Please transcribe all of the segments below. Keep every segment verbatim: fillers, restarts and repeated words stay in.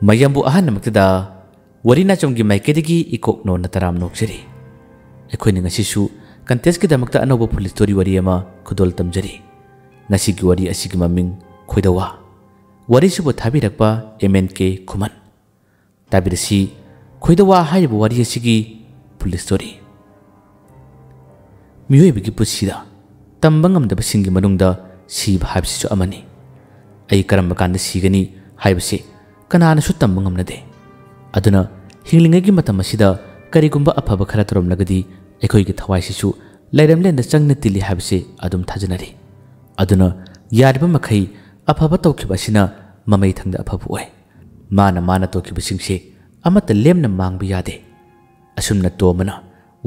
ꯃꯌꯥꯝꯕꯨ ꯑꯍꯥꯟꯕꯃꯛꯇꯗ ꯋꯥꯔꯤ ꯅꯥꯆꯣꯝꯒꯤ ꯃꯥꯏꯀꯩꯗꯒꯤ ꯏꯀꯣꯛ ꯅꯣꯟꯅ ꯇꯔꯥꯝꯅ ꯑꯣꯛꯆꯔꯤ꯫ ꯑꯩꯈꯣꯏꯅ ꯉꯁꯤꯁꯨ contestꯀꯤꯗꯃꯛꯇ ꯑꯅꯧꯕ full story ꯋꯥꯔꯤ ꯑꯃ ꯈꯨꯗꯣꯜ ꯇꯝꯖꯔꯤ꯫ ꯉꯁꯤꯒꯤ ꯋꯥꯔꯤ ꯑꯁꯤꯒꯤ ꯃꯃꯤꯡ ꯈꯣꯏꯗꯋꯥ꯫ ꯋꯥꯔꯤꯁꯤꯕꯨ ꯊꯥꯕꯤꯔꯛꯄ M N K ꯈꯨꯃꯟ꯫ ꯇꯥꯕꯤꯔꯁꯤ, ꯈꯣꯏꯗꯋꯥ ꯍꯥꯏꯔꯤꯕ ꯋꯥꯔꯤ ꯑꯁꯤꯒꯤ full story꯫ ꯃꯤꯑꯣꯏꯕꯒꯤ ꯄꯨꯟꯁꯤꯗ ꯇꯝꯕ ꯉꯝꯗꯕꯁꯤꯡꯒꯤ ꯃꯅꯨꯡꯗ ꯁꯤꯕ ꯍꯥꯏꯕꯁꯤꯁꯨ ꯑꯃꯅꯤ꯫ ꯑꯩ ꯀꯔꯝꯕ ꯀꯥꯟꯗ ꯁꯤꯒꯅꯤ ꯍꯥꯏꯕꯁꯤ ꯀꯅꯥꯅꯁꯨ ꯇꯝꯕ ꯉꯝꯅꯗꯦ꯫ ꯑꯗꯨꯅ ꯍꯤꯡꯂꯤꯉꯩꯒꯤ ꯃꯇꯝ ꯑꯁꯤꯗ ꯀꯔꯤꯒꯨꯝꯕ ꯑꯐꯕ ꯈꯔ ꯇꯧꯔꯝꯂꯒꯗꯤ ꯑꯩꯈꯣꯏꯒꯤ ꯊꯋꯥꯏꯁꯤꯁꯨ ꯂꯩꯔꯝꯂꯦꯟꯗ ꯆꯪꯅ ꯇꯤꯜꯂꯤ ꯍꯥꯏꯕꯁꯤ ꯑꯗꯨꯝ ꯊꯥꯖꯅꯔꯤ꯫ ꯑꯗꯨꯅ ꯌꯥꯔꯤꯕ ꯃꯈꯩ ꯑꯐꯕ ꯇꯧꯈꯤꯕ ꯑꯁꯤꯅ ꯃꯃꯩ ꯊꯪꯗ ꯑꯐꯕ ꯑꯣꯏ꯫ ꯃꯥꯅ ꯃꯥꯅ ꯇꯧꯈꯤꯕꯁꯤꯡꯁꯦ ꯑꯃꯠꯇ ꯂꯦꯝꯅ ꯃꯥꯡꯕ ꯌꯥꯗꯦ꯫ ꯑꯁꯨꯝꯅ ꯇꯣꯝꯕꯅ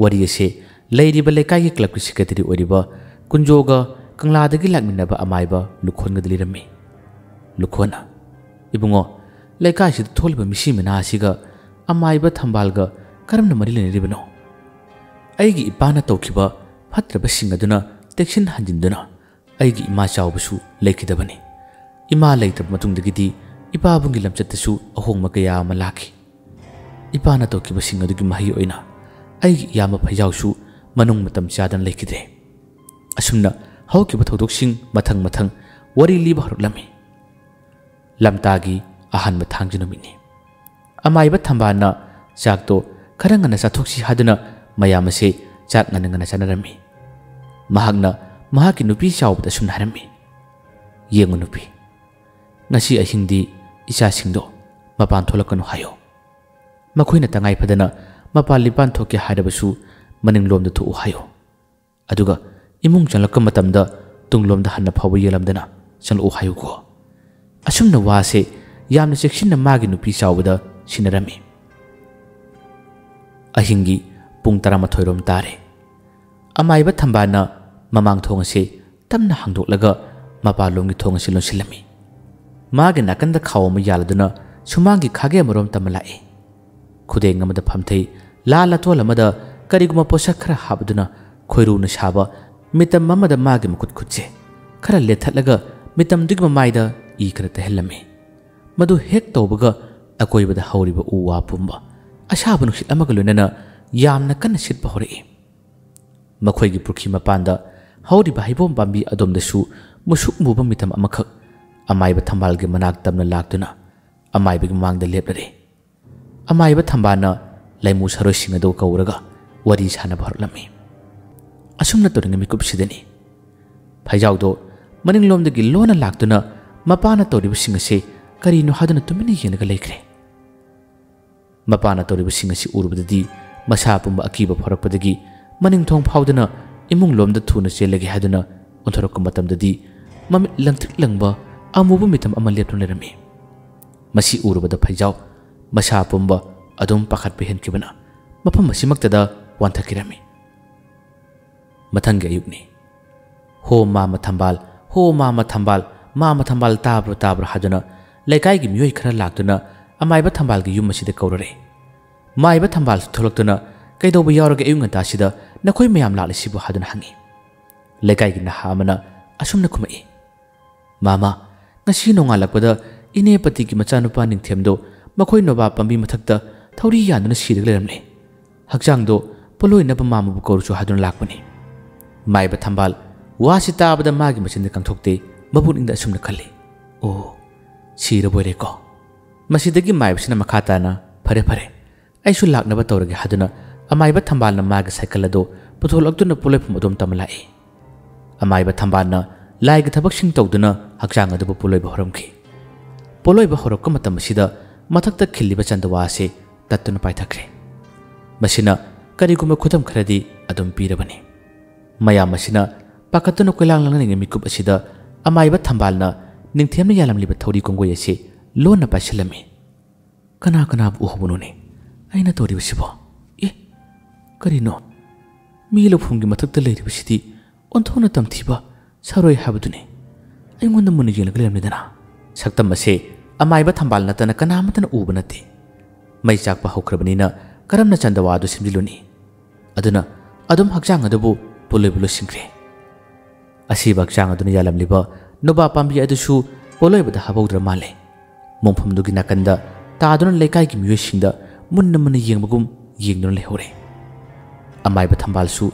ꯋꯥꯔꯤ ꯑꯁꯤ ꯂꯩꯔꯤꯕ ꯂꯩꯀꯥꯏꯒꯤ clubꯀꯤ secretary ꯑꯣꯏꯔꯤꯕ ꯀꯨꯟꯖꯣꯒ ꯀꯪꯂꯥꯗꯒꯤ ꯂꯥꯛꯃꯤꯟꯅꯕ ꯑꯃꯥꯏꯕ ꯂꯨꯈꯣꯟꯒꯗ ꯂꯤꯔꯝꯃꯤ꯫ ꯂꯨꯈꯣꯟꯅ, "ꯏꯕꯨꯡꯉꯣ, ꯂꯩꯀꯥꯏꯁꯤꯗ ꯊꯣꯛꯂꯤꯕ ꯃꯤꯁꯤ ꯃꯤꯅꯥ ꯑꯁꯤꯒ ꯑꯃꯥꯏꯕ ꯊꯝꯕꯥꯜꯒ ꯀꯔꯝꯅ ꯃꯔꯤ ꯂꯩꯅꯔꯤꯕꯅꯣ? ꯑꯩꯒꯤ ꯏꯄꯥꯅ ꯇꯧꯈꯤꯕ ꯐꯠꯇ꯭ꯔꯕꯁꯤꯡ ꯑꯗꯨꯅ ꯇꯦꯛꯁꯤꯟ ꯍꯟꯖꯤꯟꯗꯨꯅ ꯑꯩꯒꯤ ꯏꯃꯥ ꯆꯥꯎꯕꯁꯨ ꯂꯩꯈꯤꯗꯕꯅꯤ꯫ ꯏꯃꯥ ꯂꯩꯇꯕ ꯃꯇꯨꯡꯗꯒꯤꯗꯤ ꯏꯄꯥꯕꯨꯡꯒꯤ ꯂꯝꯆꯠꯇꯁꯨ ꯑꯍꯣꯡꯕ ꯀꯌꯥ ꯑꯃ ꯂꯥꯛꯈꯤ꯫ ꯏꯄꯥꯅ ꯇꯧꯈꯤꯕꯁꯤꯡ ꯑꯗꯨꯒꯤ ꯃꯍꯩ ꯑꯣꯏꯅ ꯑꯩꯒꯤ ꯏꯌꯥꯝꯕ ꯐꯩꯖꯥꯎꯁꯨ ꯃꯅꯨꯡ ꯃꯇꯝ ꯆꯥꯗꯅ ꯂꯩꯈꯤꯗ꯭ꯔꯦ꯫" ꯑꯁꯨꯝꯅ ꯍꯧꯈꯤꯕ ꯊꯧꯗꯣꯛꯁꯤꯡ ꯃꯊꯪ ꯃꯊꯪ ꯋꯥꯔꯤ ꯂꯤꯕ ꯍꯧꯔꯛꯂꯝꯃꯤ꯫ ꯂꯝꯇꯥꯒꯤ ꯑꯍꯥꯟꯕ ꯊꯥꯡꯖ ꯅꯨꯃꯤꯠꯅꯤ꯫ ꯑꯃꯥꯏꯕ ꯊꯝꯕꯥꯜꯅ ꯆꯥꯛꯇꯣ ꯈꯔ ꯉꯟꯅ ꯆꯥꯊꯣꯛꯁꯤ ꯍꯥꯏꯗꯨꯅ ꯃꯌꯥꯝ ꯑꯁꯦ ꯆꯥꯛ ꯉꯟꯅ ꯉꯟꯅ ꯆꯥꯅꯔꯝꯃꯤ꯫ ꯃꯍꯥꯛꯅ ꯃꯍꯥꯛꯀꯤ ꯅꯨꯄꯤ ꯆꯥꯎꯕꯗ ꯑꯁꯨꯝꯅ ꯍꯥꯏꯔꯝꯃꯤ, "ꯌꯦꯡꯉꯨ ꯅꯨꯄꯤ, ꯉꯁꯤ ꯑꯍꯤꯡꯗꯤ ꯏꯆꯥꯁꯤꯡꯗꯣ ꯃꯄꯥꯟ ꯊꯣꯛꯂꯛꯀꯅꯨ ꯍꯥꯏꯌꯨ꯫ ꯃꯈꯣꯏꯅ ꯇꯉꯥꯏ ꯐꯗꯅ ꯃꯄꯥꯟ ꯂꯤꯄꯥꯟ ꯊꯣꯛꯀꯦ ꯍꯥꯏꯔꯕꯁꯨ ꯃꯅꯤꯡꯂꯣꯝꯗ ꯊꯣꯛꯎ ꯍꯥꯏꯌꯨ꯫ ꯑꯗꯨꯒ ꯏꯃꯨꯡ ꯆꯪꯂꯛꯄ ꯃꯇꯝꯗ ꯇꯨꯡꯂꯣꯝꯗ ꯍꯟꯅ ꯐꯥꯎꯕ ꯌꯦꯡꯂꯝꯗꯅ ꯆꯪꯂꯛꯎ ꯍꯥꯏꯌꯨꯀꯣ꯫" ꯑꯁꯨꯝꯅ ꯋꯥꯁꯦ ꯌꯥꯝꯅ ꯆꯦꯛꯁꯤꯟꯅ ꯃꯥꯒꯤ ꯅꯨꯄꯤ ꯆꯥꯎꯕꯗ ꯁꯤꯟꯅꯔꯝꯃꯤ꯫ ꯑꯍꯤꯡꯒꯤ ꯄꯨꯡ ꯇꯔꯥꯃꯥꯊꯣꯏ ꯔꯣꯝ ꯇꯥꯔꯦ꯫ ꯑꯃꯥꯏꯕ ꯊꯝꯕꯥꯜꯅ ꯃꯃꯥꯡ ꯊꯣꯡ ꯑꯁꯦ ꯇꯞꯅ ꯍꯥꯡꯗꯣꯛꯂꯒ ꯃꯄꯥꯟꯂꯣꯝꯒꯤ ꯊꯣꯡ ꯑꯁꯤ ꯂꯣꯟꯁꯤꯜꯂꯝꯃꯤ꯫ ꯃꯥꯒꯤ ꯅꯥꯀꯟꯗ ꯈꯥꯎ ꯑꯃ ꯌꯥꯜꯂꯗꯨꯅ ꯁꯨꯃꯥꯡꯒꯤ ꯈꯥꯒꯦ ꯑꯃꯔꯣꯝ ꯇꯝꯃ ꯂꯥꯛꯏ꯫ ꯈꯨꯗꯦꯡ ꯑꯃꯗ ꯐꯝꯊꯩ, ꯂꯥ ꯂꯥꯇꯣꯜ ꯑꯃꯗ ꯀꯔꯤꯒꯨꯝꯕ ꯄꯣꯠꯁꯛ ꯈꯔ ꯍꯥꯞꯄꯗꯨꯅ ꯈꯣꯏꯔꯨꯅ ꯁꯥꯕ ꯃꯤꯇꯝ ꯑꯃꯗ ꯃꯥꯒꯤ ꯃꯈꯨꯠ ꯈꯨꯠꯁꯦ ꯈꯔ ꯂꯦꯊꯠꯂꯒ ꯃꯤꯇꯝꯗꯨꯒꯤ ꯃꯃꯥꯏꯗ ꯏ ꯈꯔ ꯇꯩꯍꯜꯂꯝꯃꯤ꯫ ꯃꯗꯨ ꯍꯦꯛ ꯇꯧꯕꯒ ꯑꯀꯣꯏꯕꯗ ꯍꯧꯔꯤꯕ ꯎ ꯋꯥ ꯄꯨꯝꯕ ꯑꯁꯥꯕ ꯅꯨꯡꯁꯤꯠ ꯑꯃꯒ ꯂꯣꯏꯅꯅ ꯌꯥꯝꯅ ꯀꯟꯅ ꯁꯤꯠꯄ ꯍꯧꯔꯛꯏ꯫ ꯃꯈꯣꯏꯒꯤ ꯄꯨꯈ꯭ꯔꯤ ꯃꯄꯥꯟꯗ ꯍꯧꯔꯤꯕ ꯍꯩꯕꯣꯝ ꯄꯥꯝꯕꯤ ꯑꯗꯣꯝꯗꯁꯨ ꯃꯨꯁꯨꯛ ꯃꯨꯕ ꯃꯤꯇꯝ ꯑꯃꯈꯛ ꯑꯃꯥꯏꯕ ꯊꯝꯕꯥꯜꯒꯤ ꯃꯅꯥꯛ ꯇꯝꯅ ꯂꯥꯛꯇꯨꯅ ꯑꯃꯥꯏꯕꯒꯤ ꯃꯃꯥꯡꯗ ꯂꯦꯞꯂꯔꯦ꯫ ꯑꯃꯥꯏꯕ ꯊꯝꯕꯥꯜꯅ ꯂꯩꯃꯨ ꯁꯥꯔꯣꯏꯁꯤꯡ ꯑꯗꯨ ꯀꯧꯔꯒ ꯋꯥꯔꯤ ꯁꯥꯟꯅꯕ ꯍꯧꯔꯛꯂꯝꯃꯤ꯫ ꯑꯁꯨꯝꯅ ꯇꯧꯔꯤꯉꯩ ꯃꯤꯀꯨꯞꯁꯤꯗꯅꯤ ꯐꯩꯖꯥꯎꯗꯣ ꯃꯅꯤꯡꯂꯣꯝꯗꯒꯤ ꯂꯣꯟꯅ ꯂꯥꯛꯇꯨꯅ ꯃꯄꯥꯅ ꯇꯧꯔꯤꯕꯁꯤꯡ ꯑꯁꯤ ꯀꯔꯤꯅꯣ ꯍꯥꯏꯗꯨꯅ ꯇꯨꯃꯤꯟꯅ ꯌꯦꯡꯂꯒ ꯂꯩꯈ꯭ꯔꯦ꯫ ꯃꯄꯥꯅ ꯇꯧꯔꯤꯕꯁꯤꯡ ꯑꯁꯤ ꯎꯔꯨꯕꯗꯗꯤ ꯃꯁꯥ ꯄꯨꯝꯕ ꯑꯀꯤꯕ ꯐꯥꯎꯔꯛꯄꯗꯒꯤ ꯃꯅꯤꯡ ꯊꯣꯡ ꯐꯥꯎꯗꯨꯅ ꯏꯃꯨꯡ ꯂꯣꯝꯗ ꯊꯨꯅ ꯆꯦꯜꯂꯒꯦ ꯍꯥꯏꯗꯨꯅ ꯑꯣꯟꯊꯣꯔꯛꯄ ꯃꯇꯝꯗꯗꯤ ꯃꯃꯤꯠ ꯂꯪꯇ꯭ꯔꯤꯛ ꯂꯪꯕ ꯑꯃꯨꯕ ꯃꯤꯇꯝ ꯑꯃ ꯂꯦꯞꯇꯨꯅ ꯂꯩꯔꯝꯃꯤ꯫ ꯃꯁꯤ ꯎꯔꯨꯕꯗ ꯐꯩꯖꯥꯎ ꯃꯁꯥ ꯄꯨꯝꯕ ꯑꯗꯨꯝ ꯄꯥꯈꯠꯄ ꯍꯦꯟꯈꯤꯕꯅ ꯃꯐꯝ ꯑꯁꯤꯃꯛꯇꯗ ꯋꯥꯟꯊꯈꯤꯔꯝꯃꯤ꯫ ꯃꯊꯪꯒꯤ ꯑꯌꯨꯛꯅꯤ꯫ "ꯍꯣ ꯃꯥꯃ ꯊꯝꯕꯥꯜ, ꯍꯣ ꯃꯥꯃ ꯊꯝꯕꯥꯜ, ꯃꯥꯃ ꯊꯝꯕꯥꯜ ꯇꯥꯕ꯭ꯔꯣ, ꯇꯥꯕ꯭ꯔꯣ?" ꯍꯥꯏꯗꯨꯅ ꯂꯩꯀꯥꯏꯒꯤ ꯃꯤꯑꯣꯏ ꯈꯔ ꯂꯥꯛꯇꯨꯅ ꯑꯃꯥꯏꯕ ꯊꯝꯕꯥꯜꯒꯤ ꯌꯨꯝ ꯑꯁꯤꯗ ꯀꯧꯔꯔꯦ꯫ ꯃꯥꯏꯕ ꯊꯝꯕꯥꯜꯁꯨ ꯊꯣꯛꯂꯛꯇꯨꯅ, "ꯀꯩꯗꯧꯕ ꯌꯥꯎꯔꯒꯦ ꯑꯌꯨꯛ ꯉꯟꯇꯥꯁꯤꯗ ꯅꯈꯣꯏ ꯃꯌꯥꯝ ꯂꯥꯛꯂꯤꯁꯤꯕꯨ?" ꯍꯥꯏꯗꯨꯅ ꯍꯪꯉꯤ꯫ ꯂꯩꯀꯥꯏꯒꯤ ꯅꯍꯥ ꯑꯃꯅ ꯑꯁꯨꯝꯅ ꯈꯨꯝꯃꯛꯏ, "ꯃꯥꯃ, ꯉꯁꯤ ꯅꯣꯡꯉꯥꯜꯂꯛꯄꯗ ꯏꯅꯦ ꯄꯇꯤꯒꯤ ꯃꯆꯥꯅꯨꯄꯥ ꯅꯤꯡꯊꯦꯝꯗꯣ ꯃꯈꯣꯏ ꯅꯣꯕꯥꯞ ꯄꯥꯝꯕꯤ ꯃꯊꯛꯇ ꯊꯧꯔꯤ ꯌꯥꯟꯗꯨꯅ ꯁꯤꯔꯒ ꯂꯩꯔꯝꯂꯦ꯫ ꯍꯛꯆꯥꯡꯗꯣ ꯄꯣꯠꯂꯣꯏꯅꯕ ꯃꯥꯃꯕꯨ ꯀꯧꯔꯨꯆꯣ ꯍꯥꯏꯗꯨꯅ ꯂꯥꯛꯄꯅꯤ꯫" ꯃꯥꯏꯕ ꯊꯝꯕꯥꯜ ꯋꯥꯁꯤ ꯇꯥꯕꯗ ꯃꯥꯒꯤ ꯃꯆꯤꯟꯗ ꯀꯥꯡꯊꯣꯛꯇꯦ, ꯃꯄꯨꯛꯅꯤꯡꯗ ꯑꯁꯨꯝꯅ ꯈꯜꯂꯤ, "ꯑꯣ, ꯁꯤꯔꯕꯣꯏꯔꯦꯀꯣ?" ꯃꯁꯤꯗꯒꯤ ꯃꯥꯏꯕꯁꯤꯅ ꯃꯈꯥ ꯇꯥꯅ, "ꯐꯔꯦ, ꯐꯔꯦ, ꯑꯩꯁꯨ ꯂꯥꯛꯅꯕ ꯇꯧꯔꯒꯦ" ꯍꯥꯏꯗꯨꯅ ꯑꯃꯥꯏꯕ ꯊꯝꯕꯥꯜꯅ ꯃꯥꯒꯤ ꯁꯥꯏꯀꯜ ꯑꯗꯨ ꯄꯨꯊꯣꯛꯂꯛꯇꯨꯅ ꯄꯣꯠꯂꯣꯏꯐꯝ ꯑꯗꯣꯝ ꯇꯝꯅ ꯂꯥꯛꯏ꯫ ꯑꯃꯥꯏꯕ ꯊꯝꯕꯥꯜꯅ ꯂꯥꯏꯒꯤ ꯊꯕꯛꯁꯤꯡ ꯇꯧꯗꯨꯅ ꯍꯛꯆꯥꯡ ꯑꯗꯨꯕꯨ ꯄꯣꯠꯂꯣꯏꯕ ꯍꯧꯔꯝꯈꯤ꯫ ꯄꯣꯠꯂꯣꯏꯕ ꯍꯧꯔꯛꯄ ꯃꯇꯝ ꯑꯁꯤꯗ ꯃꯊꯛꯇ ꯈꯤꯜꯂꯤꯕ ꯆꯟꯗꯋꯥ ꯑꯁꯤ ꯇꯠꯇꯨꯅ ꯄꯥꯏꯊꯈ꯭ꯔꯦ꯫ ꯃꯁꯤꯅ ꯀꯔꯤꯒꯨꯝꯕ ꯈꯨꯗꯝ ꯈꯔꯗꯤ ꯑꯗꯨꯝ ꯄꯤꯔꯕꯅꯤ꯫ ꯃꯌꯥꯝ ꯑꯁꯤꯅ ꯄꯥꯈꯠꯇꯨꯅ ꯀꯣꯏꯂꯥꯡ ꯂꯥꯡꯅꯔꯤꯉꯩ ꯃꯤꯀꯨꯞ ꯑꯁꯤꯗ ꯑꯃꯥꯏꯕ ꯊꯝꯕꯥꯜꯅ ꯅꯤꯡꯊꯦꯝꯅ ꯌꯥꯜꯂꯝꯂꯤꯕ ꯊꯧꯔꯤ ꯀꯣꯡꯒꯣꯏ ꯑꯁꯤ ꯂꯣꯟꯅ ꯄꯥꯏꯁꯤꯜꯂꯝꯃꯤ꯫ "ꯀꯅꯥ ꯀꯅꯥꯕꯨ ꯎꯍꯧꯕꯅꯣꯅꯦ ꯑꯩꯅ ꯇꯧꯔꯤꯕꯁꯤꯕꯣ? ꯑꯦ, ꯀꯔꯤꯅꯣ? ꯃꯤ ꯂꯧꯐꯝꯒꯤ ꯃꯊꯛꯇ ꯂꯩꯔꯤꯕꯁꯤꯗꯤ ꯑꯣꯟꯊꯣꯛꯅ ꯇꯝꯊꯤꯕ ꯁꯥꯔꯣꯏ ꯍꯥꯏꯕꯗꯨꯅꯤ꯫ ꯑꯩꯉꯣꯟꯗ ꯃꯨꯟꯅ ꯌꯦꯡꯂꯒ ꯂꯩꯔꯝꯂꯦꯗꯅ꯫" ꯁꯛꯇꯝ ꯑꯁꯦ ꯑꯃꯥꯏꯕ ꯊꯝꯕꯥꯜ ꯅꯠꯇꯅ ꯀꯅꯥꯃꯠꯇꯅ ꯎꯕ ꯅꯠꯇꯦ꯫ ꯃꯩ ꯆꯥꯛꯄ ꯍꯧꯈ꯭ꯔꯕꯅꯤꯅ ꯀꯔꯝꯅ ꯆꯟꯗꯋꯥ ꯑꯗꯨ ꯁꯦꯝꯖꯤꯜꯂꯨꯅꯤ? ꯑꯗꯨꯅ ꯑꯗꯨꯝ ꯍꯛꯆꯥꯡ ꯑꯗꯨꯕꯨ ꯄꯣꯠꯂꯣꯏꯕ ꯂꯣꯏꯁꯤꯟꯈ꯭ꯔꯦ꯫ ꯑꯁꯤꯕ ꯍꯛꯆꯥꯡ ꯑꯗꯨꯅ ꯌꯥꯜꯂꯝꯂꯤꯕ ꯅꯣꯕꯥꯞ ꯄꯥꯝꯕꯤ ꯑꯗꯨꯁꯨ ꯄꯣꯠꯂꯣꯏꯕꯗ ꯍꯥꯞꯍꯧꯗ꯭ꯔ ꯃꯥꯜꯂꯦ꯫ ꯃꯣꯡꯐꯝꯗꯨꯒꯤ ꯅꯥꯀꯟꯗ ꯇꯥꯗꯨꯅ ꯂꯩꯀꯥꯏꯒꯤ ꯃꯤꯑꯣꯏꯁꯤꯡꯗ ꯃꯨꯟꯅ ꯃꯨꯟꯅ ꯌꯦꯡꯕꯒꯨꯝ ꯌꯦꯡꯗꯨꯅ ꯂꯩꯍꯧꯔꯦ꯫ ꯑꯃꯥꯏꯕ ꯊꯝꯕꯥꯜꯁꯨ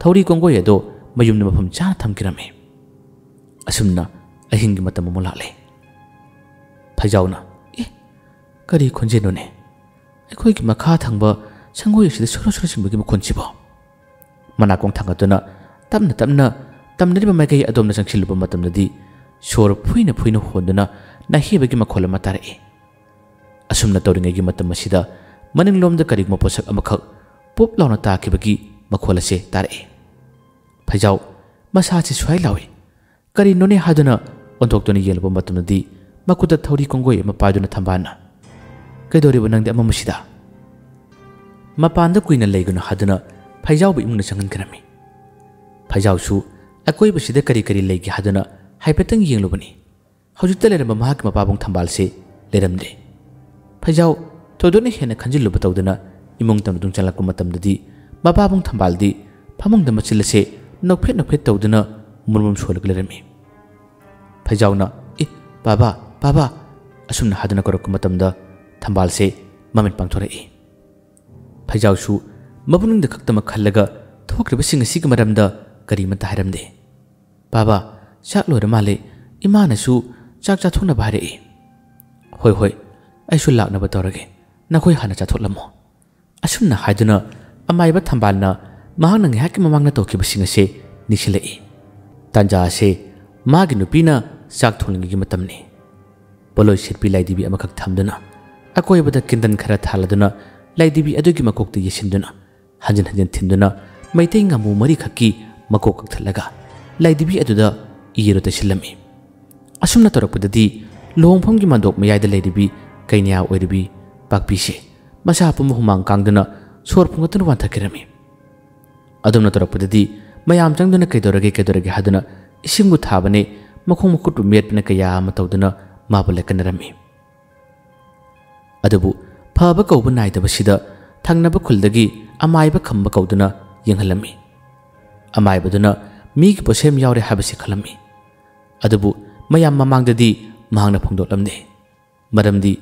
ꯊꯧꯔꯤ ꯀꯣꯡꯒꯣꯏ ꯑꯗꯣ ꯃꯌꯨꯝꯗ ꯃꯐꯝ ꯆꯥꯅ ꯊꯝꯈꯤꯔꯝꯃꯤ꯫ ꯑꯁꯨꯝꯅ ꯑꯍꯤꯡꯒꯤ ꯃꯇꯝ ꯑꯃꯨꯛ ꯂꯥꯛꯂꯦ꯫ ꯐꯩꯖꯥꯎꯅ, "ꯑꯦ, ꯀꯔꯤ ꯈꯣꯟꯖꯦꯜꯅꯣꯅꯦ? ꯑꯩꯈꯣꯏꯒꯤ ꯃꯈꯥ ꯊꯪꯕ ꯁꯪꯒꯣꯏ ꯑꯁꯤꯗ ꯁꯣꯔꯣ ꯁꯣꯔꯣ ꯆꯤꯡꯕꯒꯤ ꯃꯈꯣꯟꯁꯤꯕꯣ?" ꯃꯅꯥꯀꯣꯡ ꯊꯥꯡꯒꯠꯇꯨꯅ ꯇꯞꯅ ꯇꯞꯅ ꯇꯝꯅꯔꯤꯕ ꯃꯥꯏꯀꯩ ꯑꯗꯣꯝꯗ ꯆꯪꯁꯤꯜꯂꯨꯕ ꯃꯇꯝꯗꯗꯤ ꯁꯣꯔ ꯐꯨꯏꯅ ꯐꯨꯏꯅ ꯍꯣꯟꯗꯨꯅ ꯅꯥꯍꯦꯕꯒꯤ ꯃꯈꯣꯜ ꯑꯃ ꯇꯥꯔꯛꯏ꯫ ꯑꯁꯨꯝꯅ ꯇꯧꯔꯤꯉꯩꯒꯤ ꯃꯇꯝ ꯑꯁꯤꯗ ꯃꯅꯤꯡꯂꯣꯝꯗ ꯀꯔꯤꯒꯨꯝꯕ ꯄꯣꯠꯁꯛ ꯑꯃꯈꯛ ꯄꯨꯞ ꯂꯥꯎꯅ ꯇꯥꯈꯤꯕꯒꯤ ꯃꯈꯣꯜ ꯑꯁꯦ ꯇꯥꯔꯛꯏ꯫ ꯐꯩꯖꯥꯎ ꯃꯁꯥꯁꯤ ꯁ꯭ꯋꯥꯏ ꯂꯥꯎꯏ꯫ ꯀꯔꯤꯅꯣꯅꯦ ꯍꯥꯏꯗꯨꯅ ꯑꯣꯟꯊꯣꯛꯇꯨꯅ ꯌꯦꯡꯂꯨꯕ ꯃꯇꯝꯗꯗꯤ ꯃꯈꯨꯠꯇ ꯊꯧꯔꯤ ꯀꯣꯡꯒꯣꯏ ꯑꯃ ꯄꯥꯏꯗꯨꯅ ꯊꯝꯕꯥꯜꯅ, "ꯀꯩꯗꯧꯔꯤꯕ ꯅꯪꯗꯤ ꯑꯃꯝꯕꯁꯤꯗ?" ꯃꯄꯥꯟꯗ ꯀꯨꯏꯅ ꯂꯩꯒꯅꯨ ꯍꯥꯏꯗꯨꯅ ꯐꯩꯖꯥꯎꯕꯨ ꯏꯃꯨꯡꯗ ꯆꯪꯍꯟꯈ꯭ꯔꯝꯃꯤ꯫ ꯐꯩꯖꯥꯎꯁꯨ ꯑꯀꯣꯏꯕꯁꯤꯗ ꯀꯔꯤ ꯀꯔꯤ ꯂꯩꯒꯦ ꯍꯥꯏꯗꯨꯅ ꯍꯥꯏꯐꯦꯠꯇꯪ ꯌꯦꯡꯂꯨꯕꯅꯤ꯫ ꯍꯧꯖꯤꯛꯇ ꯂꯩꯔꯝꯕ ꯃꯍꯥꯛꯀꯤ ꯃꯄꯥꯕꯨꯡ ꯊꯝꯕꯥꯜꯁꯦ ꯂꯩꯔꯝꯗꯦ꯫ ꯐꯩꯖꯥꯎ ꯊꯣꯏꯗꯣꯛꯅ ꯍꯦꯟꯅ ꯈꯟꯖꯤꯜꯂꯨꯕ ꯇꯧꯗꯅ ꯏꯃꯨꯡ ꯇꯝꯅ ꯇꯨꯡ ꯆꯪꯂꯛꯄ ꯃꯇꯝꯗꯗꯤ ꯃꯄꯥꯕꯨꯡ ꯊꯝꯕꯥꯜꯗꯤ ꯐꯃꯨꯡꯗ ꯃꯆꯤꯜ ꯑꯁꯦ ꯅꯣꯛꯐꯦꯠ ꯅꯣꯛꯐꯦꯠ ꯇꯧꯗꯨꯅ ꯃꯨꯔꯨꯝ ꯁꯣꯜꯂꯒ ꯂꯩꯔꯝꯃꯤ꯫ ꯐꯩꯖꯥꯎꯅ, "ꯑꯦ, ꯕꯥꯕꯥ, ꯕꯥꯕꯥ," ꯑꯁꯨꯝꯅ ꯍꯥꯏꯗꯨꯅ ꯀꯧꯔꯛꯄ ꯃꯇꯝꯗ ꯊꯝꯕꯥꯜꯁꯦ ꯃꯃꯤꯠ ꯄꯥꯡꯊꯣꯔꯛꯏ꯫ ꯐꯩꯖꯥꯎꯁꯨ ꯃꯄꯨꯛꯅꯤꯡꯗ ꯈꯛꯇꯃꯛ ꯈꯜꯂꯒ ꯊꯣꯛꯈ꯭ꯔꯤꯕꯁꯤꯡ ꯑꯁꯤꯒꯤ ꯃꯔꯝꯗ ꯀꯔꯤꯃꯠꯇ ꯍꯥꯏꯔꯝꯗꯦ꯫ "ꯕꯥꯕꯥ, ꯆꯥꯛ ꯂꯣꯏꯔ ꯃꯥꯜꯂꯦ꯫ ꯏꯃꯥꯅꯁꯨ ꯆꯥꯛ ꯆꯥꯊꯣꯛꯅꯕ ꯍꯥꯏꯔꯛꯏ꯫" "ꯍꯣꯏ, ꯍꯣꯏ, ꯑꯩꯁꯨ ꯂꯥꯛꯅꯕ ꯇꯧꯔꯒꯦ꯫ ꯅꯈꯣꯏ ꯍꯥꯟꯅ ꯆꯥꯊꯣꯛꯂꯝꯃꯣ꯫" ꯑꯁꯨꯝꯅ ꯍꯥꯏꯗꯨꯅ ꯑꯃꯥꯏꯕ ꯊꯝꯕꯥꯜꯅ ꯃꯍꯥꯛꯅ ꯉꯥꯏꯍꯥꯛꯀꯤ ꯃꯃꯥꯡꯗ ꯇꯧꯈꯤꯕꯁꯤꯡ ꯑꯁꯦ ꯅꯤꯡꯁꯤꯡꯂꯛꯏ꯫ ꯇꯥꯟꯖꯥ ꯑꯁꯦ ꯃꯥꯒꯤ ꯅꯨꯄꯤꯅ ꯆꯥꯛ ꯊꯣꯡꯂꯤꯉꯩꯒꯤ ꯃꯇꯝꯅꯤ꯫ ꯄꯣꯠꯂꯣꯏ ꯁꯦꯠꯄꯤ ꯂꯥꯏꯙꯤꯕꯤ ꯑꯃꯈꯛ ꯊꯝꯗꯨꯅ ꯑꯀꯣꯏꯕꯗ ꯀꯦꯟꯗꯜ ꯈꯔ ꯊꯥꯜꯂꯗꯨꯅ ꯂꯥꯏꯙꯤꯕꯤ ꯑꯗꯨꯒꯤ ꯃꯀꯣꯛꯇ ꯌꯦꯠꯁꯤꯟꯗꯨꯅ ꯍꯟꯖꯤꯟ ꯍꯟꯖꯤꯟ ꯊꯤꯟꯗꯨꯅ ꯃꯩꯇꯩ ꯉꯥꯃꯨ ꯃꯔꯤꯈꯛꯀꯤ ꯃꯀꯣꯛ ꯀꯛꯊꯠꯂꯒ ꯂꯥꯏꯙꯤꯕꯤ ꯑꯗꯨꯗ ꯏꯔꯨ ꯇꯩꯁꯤꯜꯂꯝꯃꯤ꯫ ꯑꯁꯨꯝꯅ ꯇꯧꯔꯛꯄꯗꯗꯤ ꯂꯨꯍꯣꯡꯐꯝꯒꯤ ꯃꯥꯟꯗꯣꯞ ꯃꯌꯥꯏꯗ ꯂꯩꯔꯤꯕꯤ ꯀꯩꯅ꯭ꯌꯥ ꯑꯣꯏꯔꯤꯕꯤ ꯄꯥꯛꯄꯤꯁꯦ ꯃꯁꯥ ꯄꯨꯝꯕ ꯍꯨꯃꯥꯡ ꯀꯥꯡꯗꯨꯅ ꯁꯣꯔ ꯐꯨꯡꯒꯠꯇꯨꯅ ꯋꯥꯟꯊꯈꯤꯔꯝꯃꯤ꯫ ꯑꯗꯨꯝꯅ ꯇꯧꯔꯛꯄꯗꯗꯤ ꯃꯌꯥꯝ ꯆꯪꯗꯨꯅ "ꯀꯩꯗꯧꯔꯒꯦ, ꯀꯩꯗꯧꯔꯒꯦ?" ꯍꯥꯏꯗꯨꯅ ꯏꯁꯤꯡꯕꯨ ꯊꯥꯕꯅꯦ, ꯃꯈꯣꯡ ꯃꯈꯨꯠꯄꯨ ꯃꯦꯠꯄꯅ ꯀꯌꯥ ꯑꯃ ꯇꯧꯗꯨꯅ ꯃꯥꯕꯨ ꯂꯦꯛꯀꯠꯅꯔꯝꯃꯤ꯫ ꯑꯗꯨꯕꯨ ꯐꯕ ꯀꯧꯕ ꯅꯥꯏꯗꯕꯁꯤꯗ ꯊꯪꯅꯕ ꯈꯨꯜꯗꯒꯤ ꯑꯃꯥꯏꯕ ꯈꯝꯕ ꯀꯧꯗꯨꯅ ꯌꯦꯡꯍꯜꯂꯝꯃꯤ꯫ ꯑꯃꯥꯏꯕꯗꯨꯅ ꯃꯤꯒꯤ ꯄꯣꯠꯁꯦꯝ ꯌꯥꯎꯔꯦ ꯍꯥꯏꯕꯁꯤ ꯈꯜꯂꯝꯃꯤ꯫ ꯑꯗꯨꯕꯨ ꯃꯌꯥꯝ ꯃꯃꯥꯡꯗꯗꯤ ꯃꯍꯥꯛꯅ ꯐꯣꯡꯗꯣꯛꯂꯝꯗꯦ꯫ ꯃꯔꯝꯗꯤ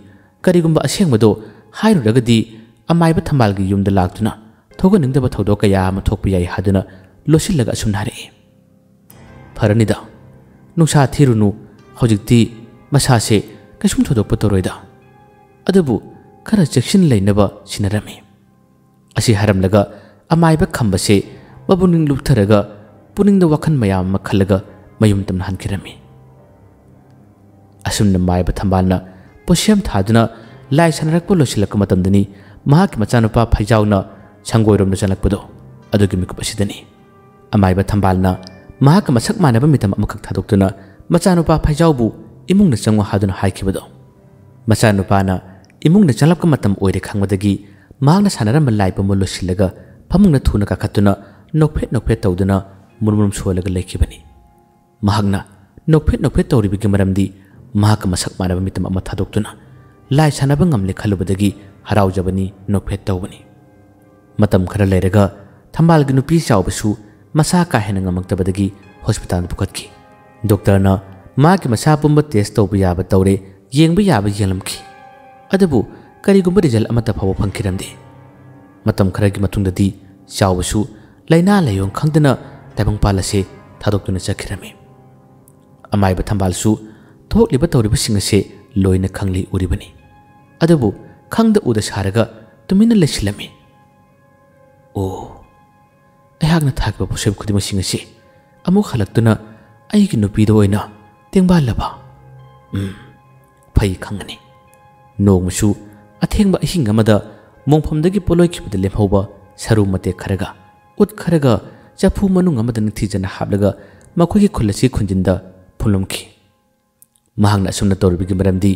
ꯀꯔꯤꯒꯨꯝꯕ ꯑꯁꯦꯡꯕꯗꯣ ꯍꯥꯏꯔꯨꯔꯒꯗꯤ ꯑꯃꯥꯏꯕ ꯊꯝꯕꯥꯜꯒꯤ ꯌꯨꯝꯗ ꯂꯥꯛꯇꯨꯅ ꯊꯣꯛꯍꯟꯅꯤꯡꯗꯕ ꯊꯧꯗꯣꯛ ꯀꯌꯥ ꯑꯃ ꯊꯣꯛꯄ ꯌꯥꯏ ꯍꯥꯏꯗꯨꯅ ꯂꯣꯠꯁꯤꯜꯂꯒ ꯑꯁꯨꯝꯅ ꯍꯥꯏꯔꯛꯏ꯫ "ꯐꯔꯅꯤꯗ, ꯅꯨꯡꯁꯥ ꯊꯤꯔꯨꯅꯨ, ꯍꯧꯖꯤꯛꯇꯤ ꯃꯁꯥꯁꯦ ꯀꯩꯁꯨꯝ ꯊꯣꯏꯗꯣꯛꯄ ꯇꯧꯔꯣꯏꯗ꯫ ꯑꯗꯨꯕꯨ ꯈꯔ ꯆꯦꯛꯁꯤꯟ ꯂꯩꯅꯕ ꯁꯤꯟꯅꯔꯝꯃꯤ꯫" ꯑꯁꯤ ꯍꯥꯏꯔꯝꯂꯒ ꯑꯃꯥꯏꯕ ꯈꯝꯕꯁꯦ ꯃꯄꯨꯛꯅꯤꯡ ꯂꯨꯞꯊꯔꯒ ꯄꯨꯛꯅꯤꯡꯗ ꯋꯥꯈꯜ ꯃꯌꯥꯝ ꯑꯃ ꯈꯜꯂꯒ ꯃꯌꯨꯝ ꯇꯝꯅ ꯍꯟꯈꯤꯔꯝꯃꯤ꯫ ꯑꯁꯨꯝꯅ ꯃꯥꯏꯕ ꯊꯝꯕꯥꯜꯅ ꯄꯣꯠꯁꯦꯝ ꯊꯥꯗꯨꯅ ꯂꯥꯏ ꯁꯥꯟꯅꯔꯛꯄ ꯂꯣꯏꯁꯤꯜꯂꯛꯄ ꯃꯇꯝꯗꯅꯤ ꯃꯍꯥꯛꯀꯤ ꯃꯆꯥꯅꯨꯄꯥ ꯐꯩꯖꯥꯎꯅ ꯁꯪꯒꯣꯏꯔꯣꯝꯗ ꯆꯪꯂꯛꯄꯗꯣ꯫ ꯑꯗꯨꯒꯤ ꯃꯤꯀꯨꯞ ꯑꯁꯤꯗꯅꯤ ꯑꯃꯥꯏꯕ ꯊꯝꯕꯥꯜꯅ ꯃꯍꯥꯛꯀ ꯃꯁꯛ ꯃꯥꯟꯅꯕ ꯃꯤꯇꯝ ꯑꯃꯈꯛ ꯊꯥꯗꯣꯛꯇꯨꯅ ꯃꯆꯥꯅꯨꯄꯥ ꯐꯩꯖꯥꯎꯕꯨ ꯏꯃꯨꯡꯗ ꯆꯪꯉꯨ ꯍꯥꯏꯗꯨꯅ ꯍꯥꯏꯈꯤꯕꯗꯣ꯫ ꯃꯆꯥꯅꯨꯄꯥꯅ ꯏꯃꯨꯡꯗ ꯆꯪꯂꯛꯄ ꯃꯇꯝ ꯑꯣꯏꯔꯦ ꯈꯪꯕꯗꯒꯤ ꯃꯍꯥꯛꯅ ꯁꯥꯟꯅꯔꯝꯕ ꯂꯥꯏ ꯄꯨꯝꯕ ꯂꯣꯏꯁꯤꯜꯂꯒ ꯐꯃꯨꯡꯗ ꯊꯨꯅ ꯀꯥꯈꯠꯇꯨꯅ ꯅꯣꯛꯐꯦꯠ ꯅꯣꯛꯐꯦꯠ ꯇꯧꯗꯨꯅ ꯃꯨꯔꯨꯝ ꯃꯨꯔꯨꯝ ꯁꯣꯜꯂꯒ ꯂꯩꯈꯤꯕꯅꯤ꯫ ꯃꯍꯥꯛꯅ ꯅꯣꯛꯐꯦꯠ ꯅꯣꯛꯐꯦꯠ ꯇꯧꯔꯤꯕꯒꯤ ꯃꯔꯝꯗꯤ ꯃꯍꯥꯛꯀ ꯃꯁꯛ ꯃꯥꯟꯅꯕ ꯃꯤꯇꯝ ꯑꯃ ꯊꯥꯗꯣꯛꯇꯨꯅ ꯂꯥꯏ ꯁꯥꯟꯅꯕ ꯉꯝꯂꯦ ꯈꯜꯂꯨꯕꯗꯒꯤ ꯍꯔꯥꯎꯖꯕꯅꯤ, ꯅꯣꯛꯐꯦꯠ ꯇꯧꯕꯅꯤ꯫ ꯃꯇꯝ ꯈꯔ ꯂꯩꯔꯒ ꯊꯝꯕꯥꯜꯒꯤ ꯅꯨꯄꯤ ꯆꯥꯎꯕꯁꯨ ꯃꯁꯥ ꯀꯥ ꯍꯦꯟꯅ ꯉꯝꯃꯛꯇꯕꯗꯒꯤ ꯍꯣꯁꯄꯤꯇꯥꯜꯗ ꯄꯨꯈꯠꯈꯤ꯫ ꯗꯣꯛꯇꯔꯅ ꯃꯥꯒꯤ ꯃꯁꯥ ꯄꯨꯝꯕ ꯇꯦꯁ ꯇꯧꯕ ꯌꯥꯕ ꯇꯧꯔꯦ, ꯌꯦꯡꯕ ꯌꯥꯕ ꯌꯦꯡꯂꯝꯈꯤ꯫ ꯑꯗꯨꯕꯨ ꯀꯔꯤꯒꯨꯝꯕ ꯔꯤꯖꯜ ꯑꯃꯠꯇ ꯐꯥꯎꯕ ꯐꯪꯈꯤꯔꯝꯗꯦ꯫ ꯃꯇꯝ ꯈꯔꯒꯤ ꯃꯇꯨꯡꯗꯗꯤ ꯆꯥꯎꯕꯁꯨ ꯂꯥꯏꯅꯥ ꯂꯥꯏꯌꯣꯡ ꯈꯪꯗꯅ ꯇꯥꯏꯕꯪꯄꯥꯜ ꯑꯁꯦ ꯊꯥꯗꯣꯛꯇꯨꯅ ꯆꯠꯈꯤꯔꯝꯃꯤ꯫ ꯑꯃꯥꯏꯕ ꯊꯝꯕꯥꯜꯁꯨ ꯊꯣꯛꯂꯤꯕ ꯇꯧꯔꯤꯕꯁꯤꯡ ꯑꯁꯦ ꯂꯣꯏꯅ ꯈꯪꯂꯤ ꯎꯔꯤꯕꯅꯤ꯫ ꯑꯗꯨꯕꯨ ꯈꯪꯗ ꯎꯗ ꯁꯥꯔꯒ ꯇꯨꯃꯤꯟꯅ ꯂꯩꯁꯤꯜꯂꯝꯃꯤ꯫ ꯑꯣ, ꯑꯩꯍꯥꯛꯅ ꯊꯥꯈꯤꯕ ꯄꯣꯠꯁꯦꯝ ꯈꯨꯗꯤꯡꯃꯛꯁꯤꯡ ꯑꯁꯤ ꯑꯃꯨꯛ ꯍꯜꯂꯛꯇꯨꯅ ꯑꯩꯒꯤ ꯅꯨꯄꯤꯗ ꯑꯣꯏꯅ ꯇꯦꯡꯕꯥꯜꯂꯕ? ꯎꯝ, ꯐꯩ ꯈꯪꯒꯅꯤ꯫ ꯅꯣꯡꯃꯁꯨ ꯑꯊꯦꯡꯕ ꯑꯍꯤꯡ ꯑꯃꯗ ꯃꯣꯡꯐꯝꯗꯒꯤ ꯄꯣꯠꯂꯣꯏꯈꯤꯕꯗ ꯂꯦꯝꯍꯧꯕ ꯁꯔꯨ ꯃꯇꯦꯛ ꯈꯔꯒ, ꯎꯠ ꯈꯔꯒ ꯆꯐꯨ ꯃꯅꯨꯡ ꯑꯃꯗ ꯅꯤꯡꯊꯤꯖꯅ ꯍꯥꯞꯂꯒ ꯃꯈꯣꯏꯒꯤ ꯈꯨꯜ ꯑꯁꯤ ꯈꯨꯟꯖꯤꯟꯗ ꯐꯨꯝꯂꯝꯈꯤ꯫ ꯃꯍꯥꯛꯅ ꯑꯁꯨꯝꯅ ꯇꯧꯔꯤꯕꯒꯤ ꯃꯔꯝꯗꯤ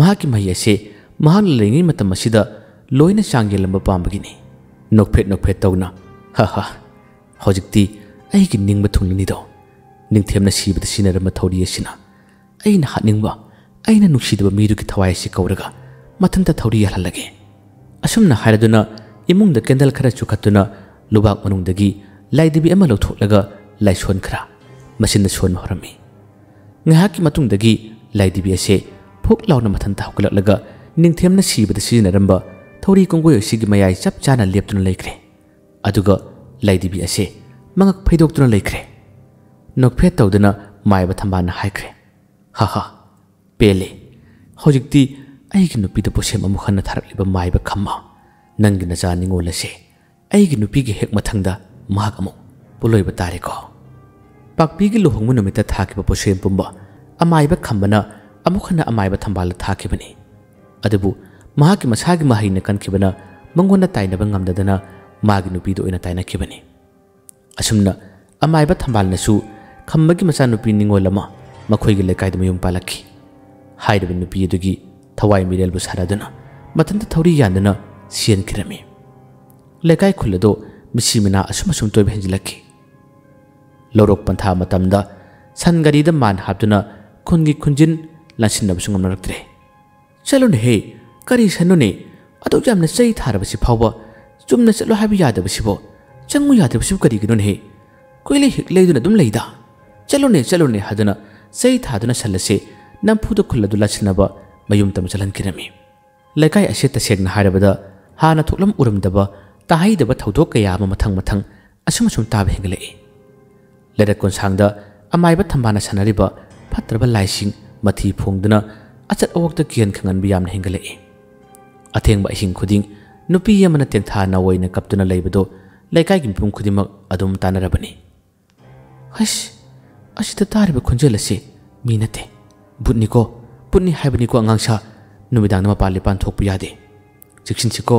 ꯃꯍꯥꯛꯀꯤ ꯃꯍꯩ ꯑꯁꯦ ꯃꯍꯥꯛꯅ ꯂꯩꯔꯤꯉꯩ ꯃꯇꯝ ꯑꯁꯤꯗ ꯂꯣꯏꯅ ꯆꯥꯡ ꯌꯦꯜꯂꯝꯕ ꯄꯥꯝꯕꯒꯤꯅꯤ꯫ ꯅꯣꯛꯐꯦꯠ ꯅꯣꯛꯐꯦꯠ ꯇꯧꯅ, "ꯍꯥ ꯍꯥ, ꯍꯧꯖꯤꯛꯇꯤ ꯑꯩꯒꯤ ꯅꯤꯡꯕ ꯊꯨꯡꯂꯅꯤꯗꯣ꯫ ꯅꯤꯡꯊꯦꯝꯅ ꯁꯤꯕꯗ ꯁꯤꯖꯤꯟꯅꯔꯝꯕ ꯊꯧꯔꯤ ꯑꯁꯤꯅ ꯑꯩꯅ ꯍꯥꯠꯅꯤꯡꯕ, ꯑꯩꯅ ꯅꯨꯡꯁꯤꯗꯕ ꯃꯤꯗꯨꯒꯤ ꯊꯋꯥꯏ ꯑꯁꯤ ꯀꯧꯔꯒ ꯃꯊꯟꯇ ꯊꯧꯔꯤ ꯌꯥꯜꯍꯜꯂꯒꯦ꯫" ꯑꯁꯨꯝꯅ ꯍꯥꯏꯔꯗꯨꯅ ꯏꯃꯨꯡꯗ ꯀꯦꯟꯗꯜ ꯈꯔ ꯆꯨꯈꯠꯇꯨꯅ ꯂꯨꯕꯥꯛ ꯃꯅꯨꯡꯗꯒꯤ ꯂꯥꯏꯙꯤꯕꯤ ꯑꯃ ꯂꯧꯊꯣꯛꯂꯒ ꯂꯥꯏꯁꯣꯟ ꯈꯔ ꯃꯆꯤꯟꯗ ꯁꯣꯟꯕ ꯍꯧꯔꯝꯃꯤ꯫ ꯉꯥꯏꯍꯥꯛꯀꯤ ꯃꯇꯨꯡꯗꯒꯤ ꯂꯥꯏꯙꯤꯕꯤ ꯑꯁꯦ ꯐꯨꯛ ꯂꯥꯎꯅ ꯃꯊꯟꯇ ꯍꯧꯒꯠꯂꯛꯂꯒ ꯅꯤꯡꯊꯦꯝꯅ ꯁꯤꯕꯗ ꯁꯤꯖꯤꯟꯅꯔꯝꯕ ꯊꯧꯔꯤ ꯀꯣꯡꯒꯣꯏ ꯑꯁꯤꯒꯤ ꯃꯌꯥꯏ ꯆꯞ ꯆꯥꯅ ꯂꯦꯞꯇꯨꯅ ꯂꯩꯈ꯭ꯔꯦ꯫ ꯑꯗꯨꯒ ꯂꯥꯏꯙꯤꯕꯤ ꯑꯁꯦ ꯃꯉꯛ ꯐꯩꯗꯣꯛꯇꯨꯅ ꯂꯩꯈ꯭ꯔꯦ꯫ ꯅꯣꯛꯐꯦꯠ ꯇꯧꯗꯨꯅ ꯃꯥꯏꯕ ꯊꯝꯕꯥꯜꯅ ꯍꯥꯏꯈ꯭ꯔꯦ, "ꯍꯥ ꯍꯥ, ꯄꯦꯜꯂꯦ꯫ ꯍꯧꯖꯤꯛꯇꯤ ꯑꯩꯒꯤ ꯅꯨꯄꯤꯗ ꯄꯣꯠꯁꯦꯝ ꯑꯃꯨꯛ ꯍꯟꯅ ꯊꯥꯔꯛꯂꯤꯕ ꯃꯥꯏꯕ ꯈꯝꯃ, ꯅꯪꯒꯤ ꯅꯆꯥ ꯅꯤꯉꯣꯜ ꯑꯁꯦ ꯑꯩꯒꯤ ꯅꯨꯄꯤꯒꯤ ꯍꯦꯛ ꯃꯊꯪꯗ ꯃꯍꯥꯛ ꯑꯃꯨꯛ ꯄꯣꯠꯂꯣꯏꯕ ꯇꯥꯔꯦꯀꯣ꯫" ꯄꯥꯛꯄꯤꯒꯤ ꯂꯨꯍꯣꯡꯕ ꯅꯨꯃꯤꯠꯇ ꯊꯥꯈꯤꯕ ꯄꯣꯠꯁꯦꯝ ꯄꯨꯝꯕ ꯑꯃꯥꯏꯕ ꯈꯝꯕꯅ ꯑꯃꯨꯛ ꯍꯟꯅ ꯑꯃꯥꯏꯕ ꯊꯝꯕꯥꯜꯗ ꯊꯥꯈꯤꯕꯅꯤ꯫ ꯑꯗꯨꯕꯨ ꯃꯍꯥꯛꯀꯤ ꯃꯁꯥꯒꯤ ꯃꯍꯩꯅ ꯀꯟꯈꯤꯕꯅ ꯃꯉꯣꯟꯗ ꯇꯥꯏꯅꯕ ꯉꯝꯗꯗꯅ ꯃꯥꯒꯤ ꯅꯨꯄꯤꯗ ꯑꯣꯏꯅ ꯇꯥꯏꯅꯈꯤꯕꯅꯤ꯫ ꯑꯁꯨꯝꯅ ꯑꯃꯥꯏꯕ ꯊꯝꯕꯥꯜꯅꯁꯨ ꯈꯝꯕꯒꯤ ꯃꯆꯥꯅꯨꯄꯤ ꯅꯤꯉꯣꯜ ꯑꯃ ꯃꯈꯣꯏꯒꯤ ꯂꯩꯀꯥꯏꯗ ꯃꯌꯨꯝ ꯄꯥꯜꯂꯛꯈꯤ꯫ ꯍꯥꯏꯔꯤꯕ ꯅꯨꯄꯤ ꯑꯗꯨꯒꯤ ꯊꯋꯥꯏ ꯃꯤꯔꯦꯜꯕꯨ ꯁꯥꯟꯅꯗꯨꯅ ꯃꯊꯟꯇ ꯊꯧꯔꯤ ꯌꯥꯟꯗꯨꯅ ꯁꯤꯍꯟꯈꯤꯔꯝꯃꯤ꯫ ꯂꯩꯀꯥꯏ ꯈꯨꯜ ꯑꯗꯨ ꯃꯤꯁꯤ ꯃꯤꯅꯥ ꯑꯁꯨꯝ ꯑꯁꯨꯝ ꯇꯣꯏꯕ ꯍꯦꯟꯖꯤꯜꯂꯛꯈꯤ꯫ ꯂꯧꯔꯣꯛ ꯄꯟꯊꯥ ꯃꯇꯝꯗ ꯁꯟ ꯒꯥꯔꯤꯗ ꯃꯥꯟ ꯍꯥꯞꯇꯨꯅ ꯈꯨꯟꯒꯤ ꯈꯨꯟꯖꯤꯟ ꯂꯥꯟꯁꯤꯟꯅꯕꯁꯨ ꯉꯝꯅꯔꯛꯇ꯭ꯔꯦ꯫ "ꯆꯠꯂꯨꯅꯦꯍꯦ, ꯀꯔꯤ ꯁꯟꯅꯣꯅꯦ? ꯑꯗꯨꯛ ꯌꯥꯝꯅ ꯆꯩ ꯊꯥꯔꯕꯁꯤ ꯐꯥꯎꯕ ꯆꯨꯝꯅ ꯆꯠꯂꯣ ꯍꯥꯏꯕ ꯌꯥꯗꯕꯁꯤꯕꯣ? ꯆꯪꯉꯨ ꯌꯥꯗꯕꯁꯤꯕꯨ ꯀꯔꯤꯒꯤꯅꯣꯅꯦꯍꯦ? ꯀꯨꯏꯂꯩ ꯍꯤꯛꯂꯩꯗꯨꯅ ꯑꯗꯨꯝ ꯂꯩꯗ꯫ ꯆꯠꯂꯨꯅꯦ, ꯆꯠꯂꯨꯅꯦ" ꯍꯥꯏꯗꯨꯅ ꯆꯩ ꯊꯥꯗꯨꯅ ꯁꯜ ꯑꯁꯤ ꯅꯝꯐꯨꯗ ꯈꯨꯜ ꯑꯗꯨ ꯂꯥꯟꯁꯤꯟꯅꯕ ꯃꯌꯨꯝ ꯇꯝ ꯆꯠꯍꯟꯈꯤꯔꯝꯃꯤ꯫ ꯂꯩꯀꯥꯏ ꯑꯁꯤ ꯇꯁꯦꯡꯅ ꯍꯥꯏꯔꯕꯗ ꯍꯥꯟꯅ ꯊꯣꯛꯂꯝ ꯎꯔꯝꯗꯕ, ꯇꯥꯍꯩꯗꯕ ꯊꯧꯗꯣꯛ ꯀꯌꯥ ꯑꯃ ꯃꯊꯪ ꯃꯊꯪ ꯑꯁꯨꯝ ꯑꯁꯨꯝ ꯇꯥꯕ ꯍꯦꯟꯒꯠꯂꯛꯏ꯫ ꯂꯩꯔꯛ ꯀꯣꯟꯁꯥꯡꯗ ꯑꯃꯥꯏꯕ ꯊꯝꯕꯥꯜꯅ ꯁꯥꯟꯅꯔꯤꯕ ꯐꯠꯇ꯭ꯔꯕ ꯂꯥꯏꯁꯤꯡ ꯃꯊꯤ ꯐꯣꯡꯗꯨꯅ ꯑꯆꯠ ꯑꯋꯣꯛꯇ ꯀꯤꯍꯟ ꯈꯪꯍꯟꯕ ꯌꯥꯝꯅ ꯍꯦꯟꯒꯠꯂꯛꯏ꯫ ꯑꯊꯦꯡꯕ ꯑꯍꯤꯡ ꯈꯨꯗꯤꯡ ꯅꯨꯄꯤ ꯑꯃꯅ ꯇꯦꯡꯊꯥ ꯅꯥꯑꯣꯏꯅ ꯀꯞꯇꯨꯅ ꯂꯩꯕꯗꯨ ꯂꯩꯀꯥꯏꯒꯤ ꯃꯤꯄꯨꯝ ꯈꯨꯗꯤꯡꯃꯛ ꯑꯗꯨꯝ ꯇꯥꯟꯅꯔꯕꯅꯤ꯫ "ꯍꯩꯁ, ꯑꯁꯤꯗ ꯇꯥꯔꯤꯕ ꯈꯣꯟꯖꯦꯜ ꯑꯁꯤ ꯃꯤ ꯅꯠꯇꯦ, ꯚꯨꯠꯅꯤꯀꯣ, ꯚꯨꯠꯅꯤ ꯍꯥꯏꯕꯅꯤꯀꯣ ꯑꯉꯥꯡꯁꯥ꯫ ꯅꯨꯃꯤꯗꯥꯡꯗ ꯃꯄꯥꯟ ꯂꯤꯄꯥꯟ ꯊꯣꯛꯄ ꯌꯥꯗꯦ꯫ ꯆꯦꯛꯁꯤꯟꯁꯤꯀꯣ꯫"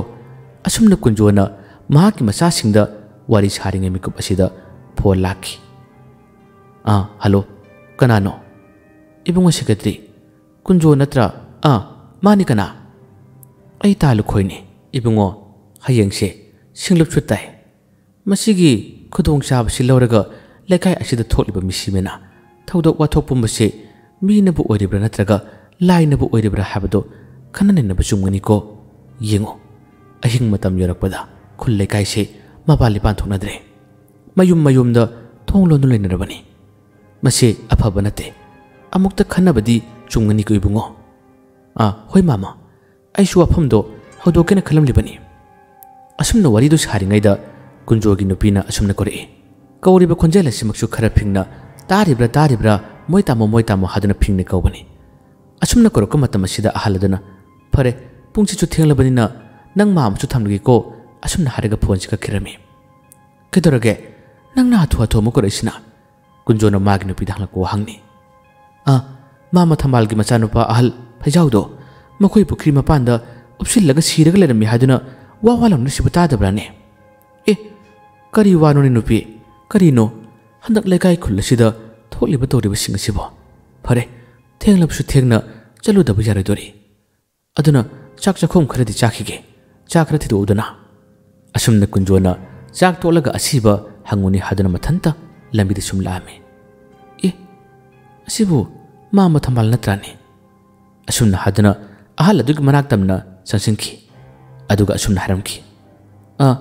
ꯑꯁꯨꯝꯅ ꯀꯨꯟꯖꯣꯅ ꯃꯍꯥꯛꯀꯤ ꯃꯆꯥꯁꯤꯡꯗ ꯋꯥꯔꯤ ꯁꯥꯔꯤꯉꯩ ꯃꯤꯀꯨꯞ ꯑꯁꯤꯗ ꯐꯣꯟ ꯂꯥꯛꯈꯤ꯫ "ꯑꯥ, ꯍꯜꯂꯣ, ꯀꯅꯥꯅꯣ?" "ꯏꯕꯨꯡꯉꯣ ꯁꯦꯀ꯭ꯔꯦꯇꯔꯤ, ꯀꯨꯟꯖꯣ ꯅꯠꯇ꯭ꯔꯥ?" "ꯑꯥ, ꯃꯥꯅꯤ, ꯀꯅꯥ?" "ꯑꯩ ꯇꯥ ꯂꯨꯈꯣꯏꯅꯤ꯫ ꯏꯕꯨꯡꯉꯣ, ꯍꯌꯦꯡꯁꯦ ꯁꯤꯡꯂꯨꯞꯁꯨ ꯇꯥꯏ꯫ ꯃꯁꯤꯒꯤ ꯈꯨꯗꯣꯡꯆꯥꯕꯁꯤ ꯂꯧꯔꯒ ꯂꯩꯀꯥꯏ ꯑꯁꯤꯗ ꯊꯣꯛꯂꯤꯕ ꯃꯤꯁꯤ ꯃꯤꯅꯥ, ꯊꯧꯗꯣꯛ ꯋꯥꯊꯣꯛ ꯄꯨꯝꯕꯁꯤ ꯃꯤꯅꯕꯨ ꯑꯣꯏꯔꯤꯕ꯭ꯔꯥ ꯅꯠꯇ꯭ꯔꯒ ꯂꯥꯏꯅꯕꯨ ꯑꯣꯏꯔꯤꯕ꯭ꯔꯥ ꯍꯥꯏꯕꯗꯨ ꯈꯟꯅ ꯅꯩꯅꯕ ꯆꯨꯝꯒꯅꯤꯀꯣ꯫ ꯌꯦꯡꯉꯨ, ꯑꯍꯤꯡ ꯃꯇꯝ ꯌꯧꯔꯛꯄꯗ ꯈꯨꯜ ꯂꯩꯀꯥꯏꯁꯤ ꯃꯄꯥꯟ ꯂꯤꯄꯥꯟ ꯊꯣꯛꯅꯗ꯭ꯔꯦ꯫ ꯃꯌꯨꯝ ꯃꯌꯨꯝꯗ ꯊꯣꯡ ꯂꯣꯟꯗꯨꯅ ꯂꯩꯅꯔꯕꯅꯤ꯫ ꯃꯁꯤ ꯑꯐꯕ ꯅꯠꯇꯦ꯫ ꯑꯃꯨꯛꯇ ꯈꯟꯅꯕꯗꯤ ꯆꯨꯝꯒꯅꯤꯀꯣ ꯏꯕꯨꯡꯉꯣ?" "ꯑꯥ, ꯍꯣꯏ ꯃꯥꯃ꯫ ꯑꯩꯁꯨ ꯋꯥꯐꯝꯗꯣ ꯍꯧꯗꯣꯛꯀꯦꯅ ꯈꯜꯂꯝꯂꯤꯕꯅꯤ꯫ ꯑꯁꯨꯝꯅ ꯋꯥꯔꯤꯗꯨ ꯁꯥꯔꯤꯉꯩꯗ ꯀꯨꯟꯖꯣꯒꯤ ꯅꯨꯄꯤꯅ ꯑꯁꯨꯝꯅ ꯀꯧꯔꯛꯏ꯫ ꯀꯧꯔꯤꯕ ꯈꯣꯟꯖꯦꯜ ꯑꯁꯤꯃꯛꯁꯨ ꯈꯔ ꯐꯤꯡꯅ "ꯇꯥꯔꯤꯕ꯭ꯔꯥ, ꯇꯥꯔꯤꯕ꯭ꯔꯥ, ꯃꯣꯏ ꯇꯥꯃꯣ, ꯃꯣꯏ ꯇꯥꯃꯣ" ꯍꯥꯏꯗꯨꯅ ꯐꯤꯡꯅ ꯀꯧꯕꯅꯤ꯫ ꯑꯁꯨꯝꯅ ꯀꯧꯔꯛꯄ ꯃꯇꯝ ꯑꯁꯤꯗ ꯑꯍꯜ ꯑꯗꯨꯅ "ꯐꯔꯦ, ꯄꯨꯡꯁꯤꯁꯨ ꯊꯦꯡꯂꯕꯅꯤꯅ ꯅꯪ ꯃꯥ ꯑꯃꯁꯨ ꯊꯝꯂꯒꯦꯀꯣ" ꯑꯁꯨꯝꯅ ꯍꯥꯏꯔꯒ ꯐꯣꯟꯁꯤ ꯀꯛꯈꯤꯔꯝꯃꯤ꯫ "ꯀꯩꯗꯧꯔꯒꯦ? ꯅꯪꯅ ꯍꯥꯊꯨ ꯍꯥꯊꯨ ꯑꯃꯨꯛ ꯀꯧꯔꯛꯏꯁꯤꯅ?" ꯀꯨꯟꯖꯣꯅ ꯃꯥꯒꯤ ꯅꯨꯄꯤꯗ ꯍꯪꯂꯛꯄ ꯋꯥꯍꯪꯅꯤ꯫ "ꯑꯥ, ꯃꯥꯃ ꯊꯝꯕꯥꯜꯒꯤ ꯃꯆꯥꯅꯨꯄꯥ ꯑꯍꯜ ꯐꯩꯖꯥꯎꯗꯣ ꯃꯈꯣꯏ ꯄꯨꯈ꯭ꯔꯤ ꯃꯄꯥꯟꯗ ꯎꯞꯁꯤꯜꯂꯒ ꯁꯤꯔꯒ ꯂꯩꯔꯝꯃꯤ ꯍꯥꯏꯗꯨꯅ ꯋꯥ ꯋꯥ ꯂꯥꯎꯅꯔꯤꯁꯤꯕꯨ ꯇꯥꯗꯕ꯭ꯔꯥꯅꯦ?" "ꯑꯦ, ꯀꯔꯤ ꯋꯥꯅꯣꯅꯦ ꯅꯨꯄꯤ? ꯀꯔꯤꯅꯣ? ꯍꯟꯗꯛ ꯂꯩꯀꯥꯏ ꯈꯨꯜ ꯑꯁꯤꯗ ꯊꯣꯛꯂꯤꯕ ꯇꯧꯔꯤꯕꯁꯤꯡ ꯑꯁꯤꯕꯣ? ꯐꯔꯦ, ꯊꯦꯡꯂꯕꯁꯨ ꯊꯦꯡꯅ ꯆꯠꯂꯨꯗꯕ ꯌꯥꯔꯣꯏꯗꯣꯔꯤ꯫ ꯑꯗꯨꯅ ꯆꯥꯛ ꯆꯥꯛꯈꯨꯝ ꯈꯔꯗꯤ ꯆꯥꯈꯤꯒꯦ꯫ ꯆꯥ ꯈꯔ ꯊꯤꯗꯣꯛꯎꯗꯅ꯫" ꯑꯁꯨꯝꯅ ꯀꯨꯟꯖꯣꯅ ꯆꯥꯛ ꯇꯣꯛꯂꯒ ꯑꯁꯤꯕ ꯍꯪꯉꯨꯅꯤ ꯍꯥꯏꯗꯨꯅ ꯃꯊꯟꯇ ꯂꯝꯕꯤꯗ ꯁꯨꯝ ꯂꯥꯛꯑꯝꯃꯤ꯫ "ꯑꯦ, ꯑꯁꯤꯕꯨ ꯃꯥꯃ ꯊꯝꯕꯥꯜ ꯅꯠꯇ꯭ꯔꯥꯅꯦ?" ꯑꯁꯨꯝꯅ ꯍꯥꯏꯗꯨꯅ ꯑꯍꯜ ꯑꯗꯨꯒꯤ ꯃꯅꯥꯛ ꯇꯝꯅ ꯆꯪꯁꯤꯟꯈꯤ꯫ ꯑꯗꯨꯒ ꯑꯁꯨꯝꯅ ꯍꯥꯏꯔꯝꯈꯤ, "ꯑꯥ,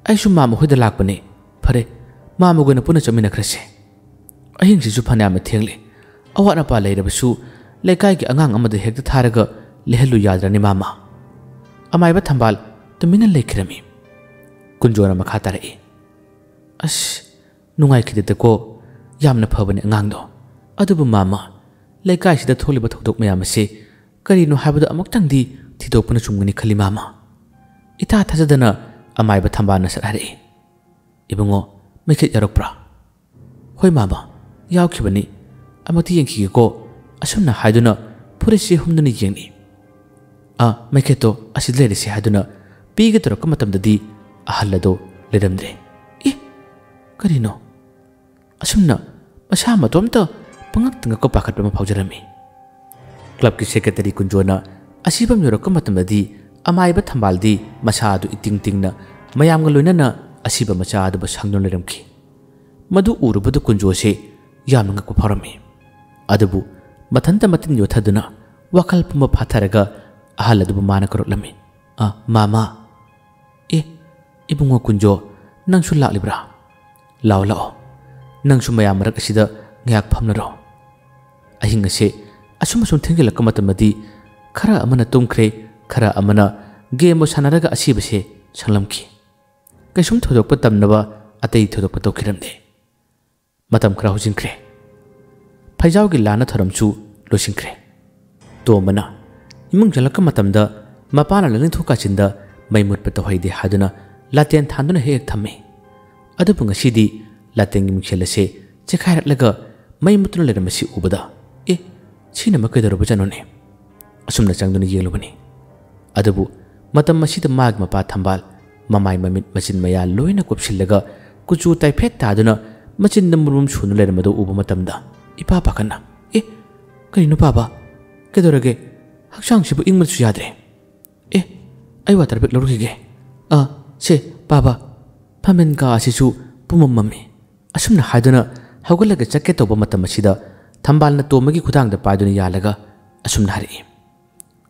ꯑꯩꯁꯨ ꯃꯥꯃ ꯍꯣꯏꯗ ꯂꯥꯛꯄꯅꯦ꯫ ꯐꯔꯦ, ꯃꯥꯃꯒ ꯑꯣꯏꯅ ꯄꯨꯟꯅ ꯆꯠꯃꯤꯟꯅꯈ꯭ꯔꯁꯦ꯫ ꯑꯍꯤꯡꯁꯤꯁꯨ ꯐꯅꯌꯥꯝꯅ ꯊꯦꯡꯂꯦ꯫ ꯑꯋꯥꯠ ꯑꯄꯥ ꯂꯩꯔꯕꯁꯨ ꯂꯩꯀꯥꯏꯒꯤ ꯑꯉꯥꯡ ꯑꯃꯗ ꯍꯦꯛꯇ ꯊꯥꯔꯒ ꯂꯩꯍꯜꯂꯨ ꯌꯥꯗ꯭ꯔꯅꯤ ꯃꯥꯃ?" ꯑꯃꯥꯏꯕ ꯊꯝꯕꯥꯜ ꯇꯨꯃꯤꯟꯅ ꯂꯩꯈꯤꯔꯝꯃꯤ꯫ ꯀꯨꯟꯖꯣꯅ ꯃꯈꯥ ꯇꯥꯔꯛꯏ, "ꯑꯁ, ꯅꯨꯡꯉꯥꯏꯈꯤꯗꯦꯗꯀꯣ꯫ ꯌꯥꯝꯅ ꯐꯕꯅꯦ ꯑꯉꯥꯡꯗꯣ꯫ ꯑꯗꯨꯕꯨ ꯃꯥꯃ, ꯂꯩꯀꯥꯏꯁꯤꯗ ꯊꯣꯛꯂꯤꯕ ꯊꯧꯗꯣꯛ ꯃꯌꯥꯝ ꯑꯁꯤ ꯀꯔꯤꯅꯣ ꯍꯥꯏꯕꯗꯨ ꯑꯃꯨꯛꯇꯪꯗꯤ ꯊꯤꯗꯣꯛꯄꯅ ꯆꯨꯝꯒꯅꯤ ꯈꯜꯂꯤ ꯃꯥꯃ꯫" ꯏꯊꯥ ꯊꯥꯖꯗꯅ ꯑꯃꯥꯏꯕ ꯊꯝꯕꯥꯜꯅ ꯁꯠ ꯍꯥꯏꯔꯛꯏ, "ꯏꯕꯨꯡꯉꯣ, ꯃꯩꯈꯦꯠ ꯌꯥꯎꯔꯛꯄ꯭ꯔꯥ?" "ꯍꯣꯏ ꯃꯥꯃ, ꯌꯥꯎꯈꯤꯕꯅꯤ꯫ ꯑꯃꯨꯛꯇ ꯌꯦꯡꯈꯤꯒꯦꯀꯣ꯫" ꯑꯁꯨꯝꯅ ꯍꯥꯏꯗꯨꯅ ꯐꯨꯔꯤꯠꯁꯤ ꯍꯨꯝꯗꯨꯅ ꯌꯦꯡꯉꯤ꯫ "ꯑꯥ, ꯃꯩꯈꯦꯠꯇꯣ ꯑꯁꯤꯗ ꯂꯩꯔꯤꯁꯦ" ꯍꯥꯏꯗꯨꯅ ꯄꯤꯒꯦ ꯇꯧꯔꯛꯄ ꯃꯇꯝꯗꯗꯤ ꯑꯍꯜ ꯑꯗꯣ ꯂꯩꯔꯝꯗ꯭ꯔꯦ꯫ "ꯑꯦ, ꯀꯔꯤꯅꯣ?" ꯑꯁꯨꯝꯅ ꯃꯁꯥ ꯃꯇꯣꯝꯇ ꯄꯉꯛꯇ ꯉꯛꯄ ꯄꯥꯈꯠꯄ ꯑꯃ ꯐꯥꯎꯖꯔꯝꯃꯤ꯫ ꯀ꯭ꯂꯕꯀꯤ ꯁꯦꯀ꯭ꯔꯦꯇꯔꯤ ꯀꯨꯟꯖꯣꯅ ꯑꯁꯤꯐꯝ ꯌꯧꯔꯛꯄ ꯃꯇꯝꯗꯗꯤ ꯑꯃꯥꯏꯕ ꯊꯝꯕꯥꯜꯗꯤ ꯃꯁꯥ ꯑꯗꯨ ꯏꯇꯤꯡ ꯇꯤꯡꯅ ꯃꯌꯥꯝꯒ ꯂꯣꯏꯅꯅ ꯑꯁꯤꯕ ꯃꯆꯥ ꯑꯗꯨꯕꯨ ꯁꯪꯗꯨꯅ ꯂꯩꯔꯝꯈꯤ꯫ ꯃꯗꯨ ꯎꯔꯨꯕꯗ ꯀꯨꯟꯖꯣꯁꯦ ꯌꯥꯝꯅ ꯉꯛꯄ ꯐꯥꯎꯔꯝꯃꯤ꯫ ꯑꯗꯨꯕꯨ ꯃꯊꯟꯇ ꯃꯇꯤꯟ ꯌꯣꯠꯊꯗꯨꯅ ꯋꯥꯈꯜ ꯄꯨꯝꯕ ꯐꯥꯊꯔꯒ ꯑꯍꯜ ꯑꯗꯨꯕꯨ ꯃꯥꯅ ꯀꯧꯔꯛꯂꯝꯃꯤ, "ꯑ, ꯃꯥꯃ!" "ꯑꯦ, ꯏꯕꯨꯡꯉꯣ ꯀꯨꯟꯖꯣ, ꯅꯪꯁꯨ ꯂꯥꯛꯂꯤꯕ꯭ꯔꯥ? ꯂꯥꯛꯑꯣ, ꯂꯥꯛꯑꯣ꯫ ꯅꯪꯁꯨ ꯃꯌꯥꯝ ꯃꯔꯛ ꯑꯁꯤꯗ ꯉꯥꯏꯍꯥꯛ ꯐꯝꯂꯔꯣ꯫" ꯑꯍꯤꯡ ꯑꯁꯦ ꯑꯁꯨꯝ ꯑꯁꯨꯝ ꯊꯦꯡꯖꯤꯜꯂꯛꯄ ꯃꯇꯝꯗꯗꯤ ꯈꯔ ꯑꯃꯅ ꯇꯨꯝꯈ꯭ꯔꯦ, ꯈꯔ ꯑꯃꯅ ꯒꯦꯝꯕꯨ ꯁꯥꯟꯅꯔꯒ ꯑꯁꯤꯕꯁꯦ ꯁꯪꯂꯝꯈꯤ꯫ ꯀꯩꯁꯨꯝ ꯊꯣꯏꯗꯣꯛꯄ ꯇꯝꯅꯕ ꯑꯇꯩ ꯊꯣꯏꯗꯣꯛꯄ ꯇꯧꯈꯤꯔꯝꯗꯦ꯫ ꯃꯇꯝ ꯈꯔ ꯍꯧꯖꯤꯟꯈ꯭ꯔꯦ꯫ ꯐꯩꯖꯥꯎꯒꯤ ꯂꯥꯟꯅ ꯊꯧꯔꯝꯁꯨ ꯂꯣꯏꯁꯤꯟꯈ꯭ꯔꯦ꯫ ꯇꯣꯝꯕꯅ ꯏꯃꯨꯡ ꯆꯪꯂꯛꯄ ꯃꯇꯝꯗ ꯃꯄꯥꯅ ꯂꯥꯏꯅꯤꯡꯊꯧ ꯀꯥꯆꯤꯟꯗ ꯃꯩ ꯃꯨꯠꯄ ꯇꯧꯍꯩꯗꯦ ꯍꯥꯏꯗꯨꯅ ꯂꯥꯇꯦꯟ ꯊꯥꯟꯗꯨꯅ ꯍꯦꯛ ꯍꯦꯛ ꯊꯝꯃꯤ꯫ ꯑꯗꯨꯕꯨ ꯉꯁꯤꯗꯤ ꯂꯥꯇꯦꯟꯒꯤ ꯃꯤꯡꯁꯦꯜ ꯑꯁꯦ ꯆꯦꯈꯥꯏꯔꯛꯂꯒ ꯃꯩ ꯃꯨꯠꯇꯨꯅ ꯂꯩꯔꯝꯕꯁꯤ ꯎꯕꯗ, "ꯑꯦ, ꯁꯤꯅ ꯑꯃ ꯀꯩꯗꯧꯔꯕꯖꯥꯠꯅꯣꯅꯦ?" ꯑꯁꯨꯝꯅ ꯆꯪꯗꯨꯅ ꯌꯦꯡꯂꯨꯕꯅꯤ꯫ ꯑꯗꯨꯕꯨ ꯃꯇꯝ ꯑꯁꯤꯗ ꯃꯥꯒꯤ ꯃꯄꯥ ꯊꯝꯕꯥꯜ ꯃꯃꯥꯏ ꯃꯃꯤꯠ ꯃꯆꯤꯟ ꯃꯌꯥ ꯂꯣꯏꯅ ꯀꯨꯞꯁꯤꯜꯂꯒ ꯀꯨꯆꯨ ꯇꯥꯏꯐꯦꯠ ꯇꯥꯗꯨꯅ ꯃꯆꯤꯟꯗ ꯃꯨꯔꯨꯝ ꯁꯨꯅ ꯂꯩꯔꯝꯕꯗꯨ ꯎꯕ ꯃꯇꯝꯗ ꯏꯄꯥ ꯄꯥꯈꯠꯅ, "ꯑꯦ, ꯀꯔꯤꯅꯣ ꯄꯥꯕ? ꯀꯩꯗꯧꯔꯒꯦ? ꯍꯛꯆꯥꯡꯁꯤꯕꯨ ꯏꯪꯕꯁꯨ ꯌꯥꯗ꯭ꯔꯦ꯫ ꯑꯦ, ꯑꯩ ꯋꯥꯇꯔ ꯕꯦꯒ ꯂꯧꯔꯨꯈꯤꯒꯦ꯫ ꯑ, ꯁꯦ, ꯄꯥꯕ, ꯐꯝꯃꯦꯟ ꯀꯥ ꯑꯁꯤꯁꯨ ꯄꯨꯝꯃꯝ ꯃꯝꯃꯤ꯫" ꯑꯁꯨꯝꯅ ꯍꯥꯏꯗꯨꯅ ꯍꯧꯒꯠꯂꯒ ꯆꯠꯀꯦ ꯇꯧꯕ ꯃꯇꯝ ꯑꯁꯤꯗ ꯊꯝꯕꯥꯜꯅ ꯇꯣꯝꯕꯒꯤ ꯈꯨꯗꯥꯡꯗ ꯄꯥꯏꯗꯨꯅ ꯌꯥꯜꯂꯒ ꯑꯁꯨꯝꯅ ꯍꯥꯏꯔꯛꯏ,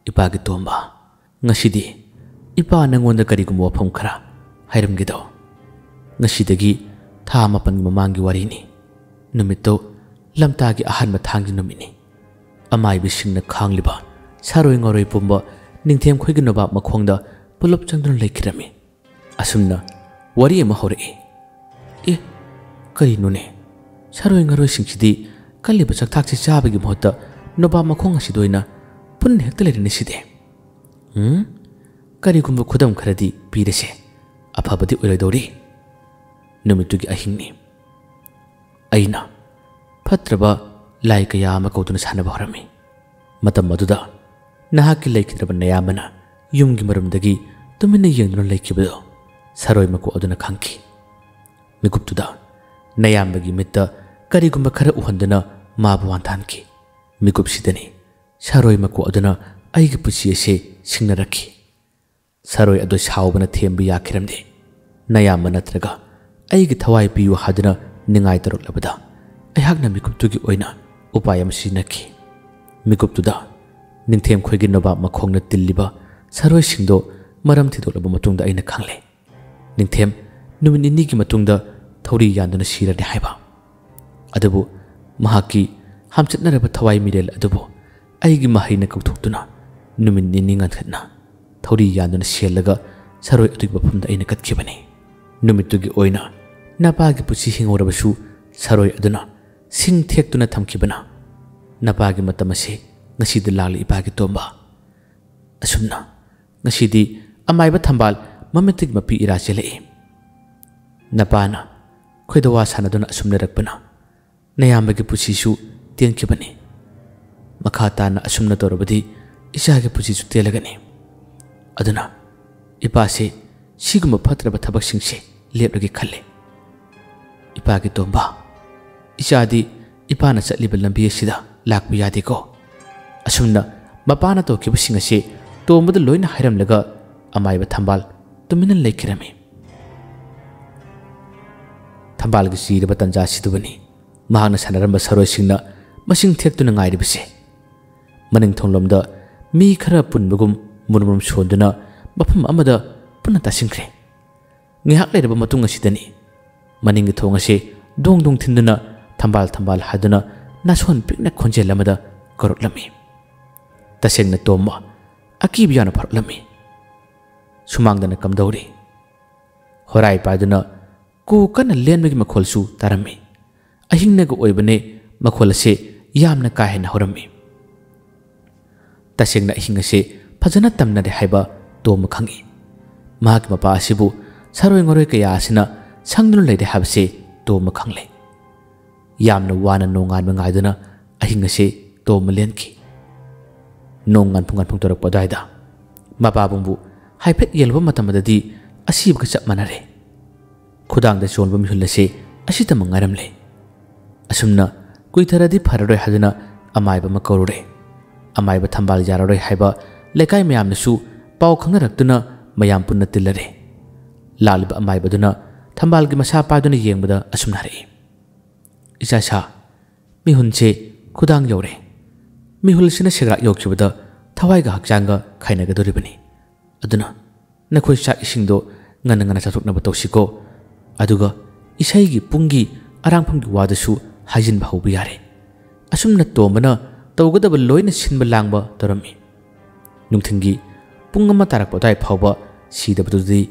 "ꯏꯄꯥꯒꯤ ꯇꯣꯝꯕ, ꯉꯁꯤꯗꯤ ꯏꯄꯥ ꯅꯪꯉꯣꯟꯗ ꯀꯔꯤꯒꯨꯝꯕ ꯋꯥꯐꯝ ꯈꯔ ꯍꯥꯏꯔꯝꯒꯦ ꯇꯧ꯫ ꯉꯁꯤꯗꯒꯤ ꯊꯥ ꯃꯥꯄꯟꯒꯤ ꯃꯃꯥꯡꯒꯤ ꯋꯥꯔꯤꯅꯤ꯫ ꯅꯨꯃꯤꯠꯇꯣ ꯂꯝꯇꯥꯒꯤ ꯑꯍꯥꯟꯕ ꯊꯥꯡꯖ ꯅꯨꯃꯤꯠꯅꯤ꯫ ꯑꯃꯥꯏꯕꯤꯁꯤꯡꯅ ꯈꯥꯡꯂꯤꯕ ꯁꯥꯔꯣꯏ ꯉꯥꯔꯣꯏ ꯄꯨꯝꯕ ꯅꯤꯡꯊꯦꯝ ꯈꯣꯏꯒꯤ ꯅꯣꯕꯥꯞ ꯃꯈꯣꯡꯗ ꯄꯨꯂꯞ ꯆꯪꯗꯨꯅ ꯂꯩꯈꯤꯔꯝꯃꯤ꯫" ꯑꯁꯨꯝꯅ ꯋꯥꯔꯤ ꯑꯃ ꯍꯧꯔꯛꯏ꯫ "ꯑꯦ, ꯀꯔꯤꯅꯣꯅꯦ? ꯁꯥꯔꯣꯏ ꯉꯥꯔꯣꯏꯁꯤꯡꯁꯤꯗꯤ ꯀꯜꯂꯤꯕ ꯆꯥꯛꯊꯥꯛꯁꯤ ꯆꯥꯕꯒꯤ ꯃꯍꯨꯠꯇ ꯅꯣꯕꯥꯞ ꯃꯈꯣꯡ ꯑꯁꯤꯗ ꯑꯣꯏꯅ ꯄꯨꯟꯅ ꯍꯦꯛꯇ ꯂꯩꯔꯦꯅꯦ ꯁꯤꯗꯤ꯫ ꯎꯝ, ꯀꯔꯤꯒꯨꯝꯕ ꯈꯨꯗꯝ ꯈꯔꯗꯤ ꯄꯤꯔꯁꯦ, ꯑꯐꯕꯗꯤ ꯑꯣꯏꯔꯣꯏꯗꯧꯔꯤ꯫" ꯅꯨꯃꯤꯠꯇꯨꯒꯤ ꯑꯍꯤꯡꯅꯤ꯫ ꯑꯩꯅ ꯐꯠꯇ꯭ꯔꯕ ꯂꯥꯏ ꯀꯌꯥ ꯑꯃ ꯀꯧꯗꯨꯅ ꯁꯥꯟꯅꯕ ꯍꯧꯔꯝꯃꯤ꯫ ꯃꯇꯝ ꯑꯗꯨꯗ ꯅꯍꯥꯛꯀꯤ ꯂꯩꯈꯤꯗ꯭ꯔꯕ ꯅꯌꯥꯝꯕꯅ ꯌꯨꯝꯒꯤ ꯃꯔꯨꯝꯗꯒꯤ ꯇꯨꯃꯤꯟꯅ ꯌꯦꯡꯗꯨꯅ ꯂꯩꯈꯤꯕꯗꯨ ꯁꯥꯔꯣꯏ ꯃꯀꯨ ꯑꯗꯨꯅ ꯈꯪꯈꯤ꯫ ꯃꯤꯀꯨꯞꯇꯨꯗ ꯅꯌꯥꯝꯕꯒꯤ ꯃꯤꯠꯇ ꯀꯔꯤꯒꯨꯝꯕ ꯈꯔ ꯎꯍꯟꯗꯨꯅ ꯃꯥꯕꯨ ꯋꯥꯟꯊꯍꯟꯈꯤ꯫ ꯃꯤꯀꯨꯞꯁꯤꯗꯅꯤ ꯁꯥꯔꯣꯏ ꯃꯀꯨ ꯑꯗꯨꯅ ꯑꯩꯒꯤ ꯄꯨꯟꯁꯤ ꯑꯁꯦ ꯁꯤꯡꯅꯔꯛꯈꯤ꯫ ꯁꯥꯔꯣꯏ ꯑꯗꯨ ꯁꯥꯎꯕꯅ ꯊꯦꯝꯕ ꯌꯥꯈꯤꯔꯝꯗꯦ꯫ ꯅꯌꯥꯝꯕ ꯅꯠꯇ꯭ꯔꯒ ꯑꯩꯒꯤ ꯊꯋꯥꯏ ꯄꯤꯌꯨ ꯍꯥꯏꯗꯨꯅ ꯅꯤꯡꯉꯥꯏ ꯇꯧꯔꯛꯂꯕꯗ ꯑꯩꯍꯥꯛꯅ ꯃꯤꯀꯨꯞꯇꯨꯒꯤ ꯑꯣꯏꯅ ꯎꯄꯥꯏ ꯑꯃ ꯁꯤꯖꯤꯟꯅꯈꯤ꯫ ꯃꯤꯀꯨꯞꯇꯨꯗ ꯅꯤꯡꯊꯦꯝ ꯈꯣꯏꯒꯤ ꯅꯣꯕꯥꯞ ꯃꯈꯣꯡꯅ ꯇꯤꯜꯂꯤꯕ ꯁꯥꯔꯣꯏꯁꯤꯡꯗꯣ ꯃꯔꯝ ꯊꯤꯗꯣꯛꯂꯕ ꯃꯇꯨꯡꯗ ꯑꯩꯅ ꯈꯪꯂꯦ꯫ ꯅꯤꯡꯊꯦꯝ ꯅꯨꯃꯤꯠ ꯅꯤꯅꯤꯒꯤ ꯃꯇꯨꯡꯗ ꯊꯧꯔꯤ ꯌꯥꯟꯗꯨꯅ ꯁꯤꯔꯅꯤ ꯍꯥꯏꯕ꯫ ꯑꯗꯨꯕꯨ ꯃꯍꯥꯛꯀꯤ ꯍꯥꯝꯆꯠꯅꯔꯕ ꯊꯋꯥꯏ ꯃꯤꯔꯦꯜ ꯑꯗꯨꯕꯨ ꯑꯩꯒꯤ ꯃꯍꯩꯅ ꯀꯧꯊꯣꯛꯇꯨꯅ ꯅꯨꯃꯤꯠ ꯅꯤꯅꯤ ꯉꯟꯈꯠꯅ ꯊꯧꯔꯤ ꯌꯥꯟꯗꯨꯅ ꯁꯦꯜꯂꯒ ꯁꯔꯣꯏ ꯑꯗꯨꯒꯤ ꯃꯐꯝꯗ ꯑꯩꯅ ꯀꯠꯈꯤꯕꯅꯤ꯫ ꯅꯨꯃꯤꯠꯇꯨꯒꯤ ꯑꯣꯏꯅ ꯅꯄꯥꯒꯤ ꯄꯨꯟꯁꯤ ꯍꯤꯡꯍꯧꯔꯕꯁꯨ ꯁꯔꯣꯏ ꯑꯗꯨꯅ ꯁꯤꯡ ꯊꯦꯛꯇꯨꯅ ꯊꯝꯈꯤꯕꯅ ꯅꯄꯥꯒꯤ ꯃꯇꯝ ꯑꯁꯤ ꯉꯁꯤꯗ ꯂꯥꯛꯂꯤ, ꯏꯄꯥꯒꯤ ꯇꯣꯝꯕ꯫ ꯑꯁꯨꯝꯅ ꯉꯁꯤꯗꯤ ꯑꯃꯥꯏꯕ ꯊꯝꯕꯥꯜ ꯃꯃꯤꯠꯇꯒꯤ ꯃꯄꯤ ꯏꯔꯥ ꯆꯦꯜꯂꯛꯏ꯫ ꯅꯄꯥꯅ ꯈꯣꯏꯗꯋꯥ ꯁꯥꯟꯅꯗꯨꯅ ꯑꯁꯨꯝ ꯂꯩꯔꯛꯄꯅ ꯅꯌꯥꯝꯕꯒꯤ ꯄꯨꯟꯁꯤꯁꯨ ꯇꯦꯟꯈꯤꯕꯅꯤ꯫ ꯃꯈꯥ ꯇꯥꯅ ꯑꯁꯨꯝꯅ ꯇꯧꯔꯕꯗꯤ ꯏꯆꯥꯒꯤ ꯄꯨꯟꯁꯤꯁꯨ ꯇꯦꯜꯂꯒꯅꯤ꯫ ꯑꯗꯨꯅ ꯏꯄꯥꯁꯦ ꯁꯤꯒꯨꯝꯕ ꯐꯠꯇ꯭ꯔꯕ ꯊꯕꯛꯁꯤꯡꯁꯦ ꯂꯦꯞꯂꯒꯦ ꯈꯜꯂꯦ꯫ ꯏꯄꯥꯒꯤ ꯇꯣꯝꯕ, ꯏꯆꯥꯗꯤ ꯏꯄꯥꯅ ꯆꯠꯂꯤꯕ ꯂꯝꯕꯤ ꯑꯁꯤꯗ ꯂꯥꯛꯄ ꯌꯥꯗꯦꯀꯣ꯫ ꯑꯁꯨꯝꯅ ꯃꯄꯥꯅ ꯇꯧꯈꯤꯕꯁꯤꯡ ꯑꯁꯤ ꯇꯣꯝꯕꯗ ꯂꯣꯏꯅ ꯍꯥꯏꯔꯝꯂꯒ ꯑꯃꯥꯏꯕ ꯊꯝꯕꯥꯜ ꯇꯨꯃꯤꯟꯅ ꯂꯩꯈꯤꯔꯝꯃꯤ꯫ ꯊꯝꯕꯥꯜꯒꯤ ꯆꯤꯔꯕ ꯇꯟꯖꯥ ꯑꯁꯤꯗꯕꯨꯅꯤ ꯃꯍꯥꯛꯅ ꯁꯥꯟꯅꯔꯝꯕ ꯁꯔꯣꯏꯁꯤꯡꯅ ꯃꯁꯤꯡ ꯊꯦꯛꯇꯨꯅ ꯉꯥꯏꯔꯤꯕꯁꯦ꯫ ꯃꯅꯤꯡ ꯊꯣꯡꯂꯣꯝꯗ ꯃꯤ ꯈꯔ ꯄꯨꯟꯕꯒꯨꯝ ꯃꯨꯔꯨꯝ ꯃꯨꯔꯨꯝ ꯁꯣꯟꯗꯨꯅ ꯃꯐꯝ ꯑꯃꯗ ꯄꯨꯟꯅ ꯇꯥꯁꯤꯟꯈ꯭ꯔꯦ꯫ ꯉꯥꯏꯍꯥꯛ ꯂꯩꯔꯕ ꯃꯇꯨꯡ ꯑꯁꯤꯗꯅꯤ ꯃꯅꯤꯡꯒꯤ ꯊꯣꯡ ꯑꯁꯤ ꯗꯣꯡ ꯗꯣꯡ ꯊꯤꯟꯗꯨꯅ ꯊꯝꯕꯥꯜ ꯊꯝꯕꯥꯜ ꯍꯥꯏꯗꯨꯅ ꯅꯥꯁꯣꯟ ꯄꯤꯛꯅ ꯈꯣꯟꯖꯦꯜ ꯑꯃꯗ ꯀꯧꯔꯛꯂꯝꯃꯤ꯫ ꯇꯁꯦꯡꯅ ꯇꯣꯝꯕ ꯑꯀꯤꯕ ꯌꯥꯝꯅ ꯐꯥꯎꯔꯛꯂꯝꯃꯤ꯫ ꯁꯨꯃꯥꯡꯗꯅ ꯀꯝꯗꯧꯔꯤ? ꯍꯣꯔꯥꯏ ꯄꯥꯏꯗꯨꯅ ꯀꯨ ꯀꯟꯅ ꯂꯦꯟꯕꯒꯤ ꯃꯈꯣꯜꯁꯨ ꯇꯥꯔꯝꯃꯤ꯫ ꯑꯍꯤꯡꯅꯒ ꯑꯣꯏꯕꯅꯦ, ꯃꯈꯣꯜ ꯑꯁꯤ ꯌꯥꯝꯅ ꯀꯥ ꯍꯦꯟꯅ ꯍꯧꯔꯝꯃꯤ꯫ ꯇꯁꯦꯡꯅ ꯑꯍꯤꯡ ꯑꯁꯤ ꯐꯖꯅ ꯇꯝꯅꯔꯦ ꯍꯥꯏꯕ ꯇꯣꯝꯕ ꯈꯪꯏ꯫ ꯃꯍꯥꯛꯀꯤ ꯃꯄꯥ ꯑꯁꯤꯕꯨ ꯁꯥꯔꯣꯏ ꯉꯥꯔꯣꯏ ꯀꯌꯥ ꯑꯁꯤꯅ ꯁꯪꯗꯨꯅ ꯂꯩꯔꯦ ꯍꯥꯏꯕꯁꯤ ꯇꯣꯝꯕ ꯈꯪꯂꯦ꯫ ꯌꯥꯝꯅ ꯋꯥꯅ ꯅꯣꯡꯉꯥꯟꯕ ꯉꯥꯏꯗꯨꯅ ꯑꯍꯤꯡ ꯑꯁꯤ ꯇꯣꯝꯕ ꯂꯦꯟꯈꯤ꯫ ꯅꯣꯡ ꯉꯥꯟꯐꯨ ꯉꯥꯟꯐꯨ ꯇꯧꯔꯛꯄ ꯑꯗꯨꯋꯥꯏꯗ ꯃꯄꯥꯕꯨꯡꯕꯨ ꯍꯥꯏꯐꯦꯠ ꯌꯦꯡꯂꯨꯕ ꯃꯇꯝꯗꯗꯤ ꯑꯁꯤꯕꯒ ꯆꯞ ꯃꯥꯟꯅꯔꯦ꯫ ꯈꯨꯗꯥꯡꯗ ꯆꯣꯟꯕ ꯃꯤꯍꯨꯜ ꯑꯁꯤ ꯑꯁꯤꯇꯃꯛ ꯉꯥꯏꯔꯝꯂꯦ꯫ ꯑꯁꯨꯝꯅ ꯀꯨꯏꯊꯔꯗꯤ ꯐꯔꯔꯣꯏ ꯍꯥꯏꯗꯨꯅ ꯑꯃꯥꯏꯕ ꯑꯃ ꯀꯧꯔꯨꯔꯦ꯫ ꯑꯃꯥꯏꯕ ꯊꯝꯕꯥꯜ ꯌꯥꯔꯔꯣꯏ ꯍꯥꯏꯕ ꯂꯩꯀꯥꯏ ꯃꯌꯥꯝꯅꯁꯨ ꯄꯥꯎ ꯈꯪꯅꯔꯛꯇꯨꯅ ꯃꯌꯥꯝ ꯄꯨꯟꯅ ꯇꯤꯜꯂꯔꯦ꯫ ꯂꯥꯛꯂꯤꯕ ꯑꯃꯥꯏꯕꯗꯨꯅ ꯊꯝꯕꯥꯜꯒꯤ ꯃꯁꯥ ꯄꯥꯏꯗꯨꯅ ꯌꯦꯡꯕꯗ ꯑꯁꯨꯝꯅ ꯍꯥꯏꯔꯛꯏ, "ꯏꯆꯥ ꯁꯥ, ꯃꯤꯍꯨꯟꯁꯦ ꯈꯨꯗꯥꯡ ꯌꯧꯔꯦ꯫ ꯃꯤꯍꯨꯜꯁꯤꯅ ꯁꯦꯒ꯭ꯔꯥꯛ ꯌꯧꯈꯤꯕꯗ ꯊꯋꯥꯏꯒ ꯍꯛꯆꯥꯡꯒ ꯈꯥꯏꯅꯒꯗꯧꯔꯤꯕꯅꯤ꯫ ꯑꯗꯨꯅ ꯅꯈꯣꯏ ꯆꯥꯛ ꯏꯁꯤꯡꯗꯣ ꯉꯟꯅ ꯉꯟꯅ ꯆꯥꯊꯣꯛꯅꯕ ꯇꯧꯁꯤꯀꯣ꯫ ꯑꯗꯨꯒ ꯏꯁꯩꯒꯤ ꯄꯨꯡꯒꯤ ꯑꯔꯥꯡꯐꯝꯒꯤ ꯋꯥꯗꯨꯁꯨ ꯍꯥꯏꯖꯤꯟꯕ ꯍꯧꯕ ꯌꯥꯔꯦ꯫" ꯑꯁꯨꯝꯅ ꯇꯣꯝꯕꯅ ꯇꯧꯒꯗꯕ ꯂꯣꯏꯅ ꯁꯤꯟꯕ ꯂꯥꯡꯕ ꯇꯧꯔꯝꯃꯤ꯫ ꯅꯨꯡꯊꯤꯜꯒꯤ ꯄꯨꯡ ꯑꯃ ꯇꯥꯔꯛꯄ ꯑꯗꯨꯋꯥꯏ ꯐꯥꯎꯕ ꯁꯤꯗꯕꯗꯨꯗꯤ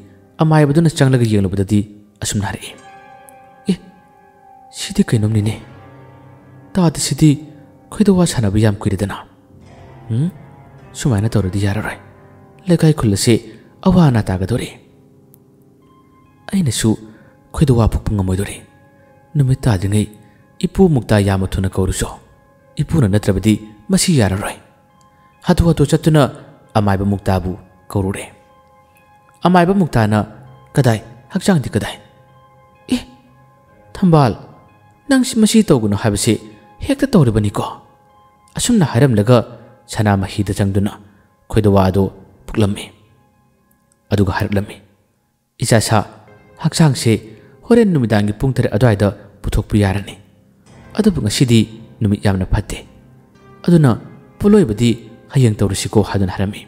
ꯑꯃꯥꯏꯕꯗꯨꯅ ꯆꯪꯂꯒ ꯌꯦꯡꯂꯨꯕꯗꯗꯤ ꯑꯁꯨꯝꯅ ꯍꯥꯏꯔꯛꯏ, "ꯑꯦ, ꯁꯤꯗꯤ ꯀꯩꯅꯣꯝꯅꯤꯅꯦ꯫ ꯇꯥꯗꯁꯤꯗꯤ ꯈꯣꯏꯗ ꯋꯥ ꯁꯥꯟꯅꯕ ꯌꯥꯝ ꯀꯨꯏꯔꯦꯗꯅ꯫ ꯎꯝ, ꯁꯨꯃꯥꯏꯅ ꯇꯧꯔꯗꯤ ꯌꯥꯔꯔꯣꯏ꯫ ꯂꯩꯀꯥꯏ ꯈꯨꯜ ꯑꯁꯤ ꯑꯋꯥ ꯑꯅꯥ ꯇꯥꯒꯗꯧꯔꯤ꯫" ꯑꯩꯅꯁꯨ ꯈꯣꯏꯗ ꯋꯥ ꯐꯨꯛꯄ ꯉꯝꯃꯣꯏꯗꯣꯔꯤ꯫ ꯅꯨꯃꯤꯠ ꯇꯥꯗ꯭ꯔꯤꯉꯩ ꯏꯄꯨ ꯃꯨꯛꯇꯥ ꯌꯥꯝꯅ ꯊꯨꯅ ꯀꯧꯔꯨꯁꯣ꯫ ꯏꯄꯨꯅ ꯅꯠꯇ꯭ꯔꯕꯗꯤ ꯃꯁꯤ ꯌꯥꯔꯔꯣꯏ꯫ ꯍꯥꯊꯨ ꯍꯥꯊꯨ ꯆꯠꯇꯨꯅ ꯑꯃꯥꯏꯕ ꯃꯨꯛꯇꯥꯕꯨ ꯀꯧꯔꯨꯔꯦ꯫ ꯑꯃꯥꯏꯕ ꯃꯨꯛꯇꯥꯅ, "ꯀꯗꯥꯏ? ꯍꯛꯆꯥꯡꯗꯤ ꯀꯗꯥꯏ?" "ꯑꯦ, ꯊꯝꯕꯥꯜ, ꯅꯪ ꯁꯤ ꯃꯁꯤ ꯇꯧꯒꯅꯨ ꯍꯥꯏꯕꯁꯤ ꯍꯦꯛꯇ ꯇꯧꯔꯤꯕꯅꯤꯀꯣ?" ꯑꯁꯨꯝꯅ ꯍꯥꯏꯔꯝꯂꯒ ꯁꯅꯥꯃꯍꯤꯗ ꯆꯪꯗꯨꯅ ꯈꯣꯏꯗ ꯋꯥ ꯑꯗꯨ ꯐꯨꯛꯂꯝꯃꯤ꯫ ꯑꯗꯨꯒ ꯍꯥꯏꯔꯛꯂꯝꯃꯤ, "ꯏꯆꯥ ꯁꯥ, ꯍꯛꯆꯥꯡꯁꯦ ꯍꯣꯔꯦꯟ ꯅꯨꯃꯤꯗꯥꯡꯒꯤ ꯄꯨꯡ ꯇꯔꯦꯠ ꯑꯗꯨꯋꯥꯏꯗ ꯄꯨꯊꯣꯛꯄ ꯌꯥꯔꯅꯤ꯫ ꯑꯗꯨꯕꯨ ꯉꯁꯤꯗꯤ ꯅꯨꯃꯤꯠ ꯌꯥꯝꯅ ꯐꯠꯇꯦ꯫ ꯑꯗꯨꯅ ꯄꯣꯠꯂꯣꯏꯕꯗꯤ ꯍꯌꯦꯡ ꯇꯧꯔꯁꯤꯀꯣ" ꯍꯥꯏꯗꯨꯅ ꯍꯥꯏꯔꯝꯃꯤ꯫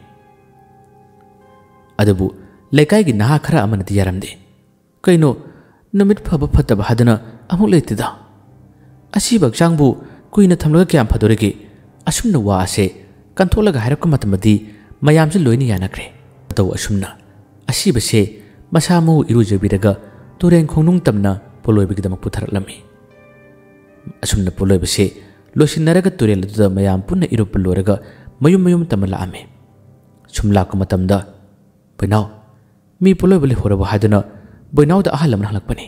ꯑꯗꯨꯕꯨ ꯂꯩꯀꯥꯏꯒꯤ ꯅꯍꯥ ꯈꯔ ꯑꯃꯅꯗꯤ ꯌꯥꯔꯝꯗꯦ꯫ "ꯀꯩꯅꯣ, ꯅꯨꯃꯤꯠ ꯐꯕ ꯐꯠꯇꯕ ꯍꯥꯏꯗꯅ ꯑꯃꯨꯛ ꯂꯩꯇꯦꯗ꯫ ꯑꯁꯤꯕ ꯍꯛꯆꯥꯡꯕꯨ ꯀꯨꯏꯅ ꯊꯝꯂꯒ ꯀꯌꯥꯝ ꯐꯗꯣꯔꯤꯒꯦ?" ꯑꯁꯨꯝꯅ ꯋꯥ ꯑꯁꯦ ꯀꯟꯊꯣꯛꯂꯒ ꯍꯥꯏꯔꯛꯄ ꯃꯇꯝꯗꯗꯤ ꯃꯌꯥꯝꯁꯨ ꯂꯣꯏꯅ ꯌꯥꯅꯈ꯭ꯔꯦ꯫ ꯃꯇꯧ ꯑꯁꯨꯝꯅ ꯑꯁꯤꯕꯁꯦ ꯃꯁꯥ ꯃꯎ ꯏꯔꯨꯖꯕꯤꯔꯒ ꯇꯨꯔꯦꯟ ꯈꯣꯡꯅꯨꯡ ꯇꯝꯅ ꯄꯣꯠꯂꯣꯏꯕꯒꯤꯗꯃꯛ ꯄꯨꯊꯔꯛꯂꯝꯃꯤ꯫ ꯑꯁꯨꯝꯅ ꯄꯣꯠꯂꯣꯏꯕꯁꯦ ꯂꯣꯏꯁꯤꯟꯅꯔꯒ ꯇꯨꯔꯦꯜ ꯑꯗꯨꯗ ꯃꯌꯥꯝ ꯄꯨꯟꯅ ꯏꯔꯨꯞꯄ ꯂꯣꯏꯔꯒ ꯃꯌꯨꯝ ꯃꯌꯨꯝ ꯇꯝꯅ ꯂꯥꯛꯑꯝꯃꯤ꯫ ꯁꯨꯝ ꯂꯥꯛꯄ ꯃꯇꯝꯗ, "ꯕꯣꯏꯅꯥꯎ, ꯃꯤ ꯄꯣꯠꯂꯣꯏꯕ ꯂꯩꯍꯧꯔꯕ?" ꯍꯥꯏꯗꯨꯅ ꯕꯣꯏꯅꯥꯎꯗ ꯑꯍꯜ ꯑꯃꯅ ꯍꯪꯂꯛꯄꯅꯤ꯫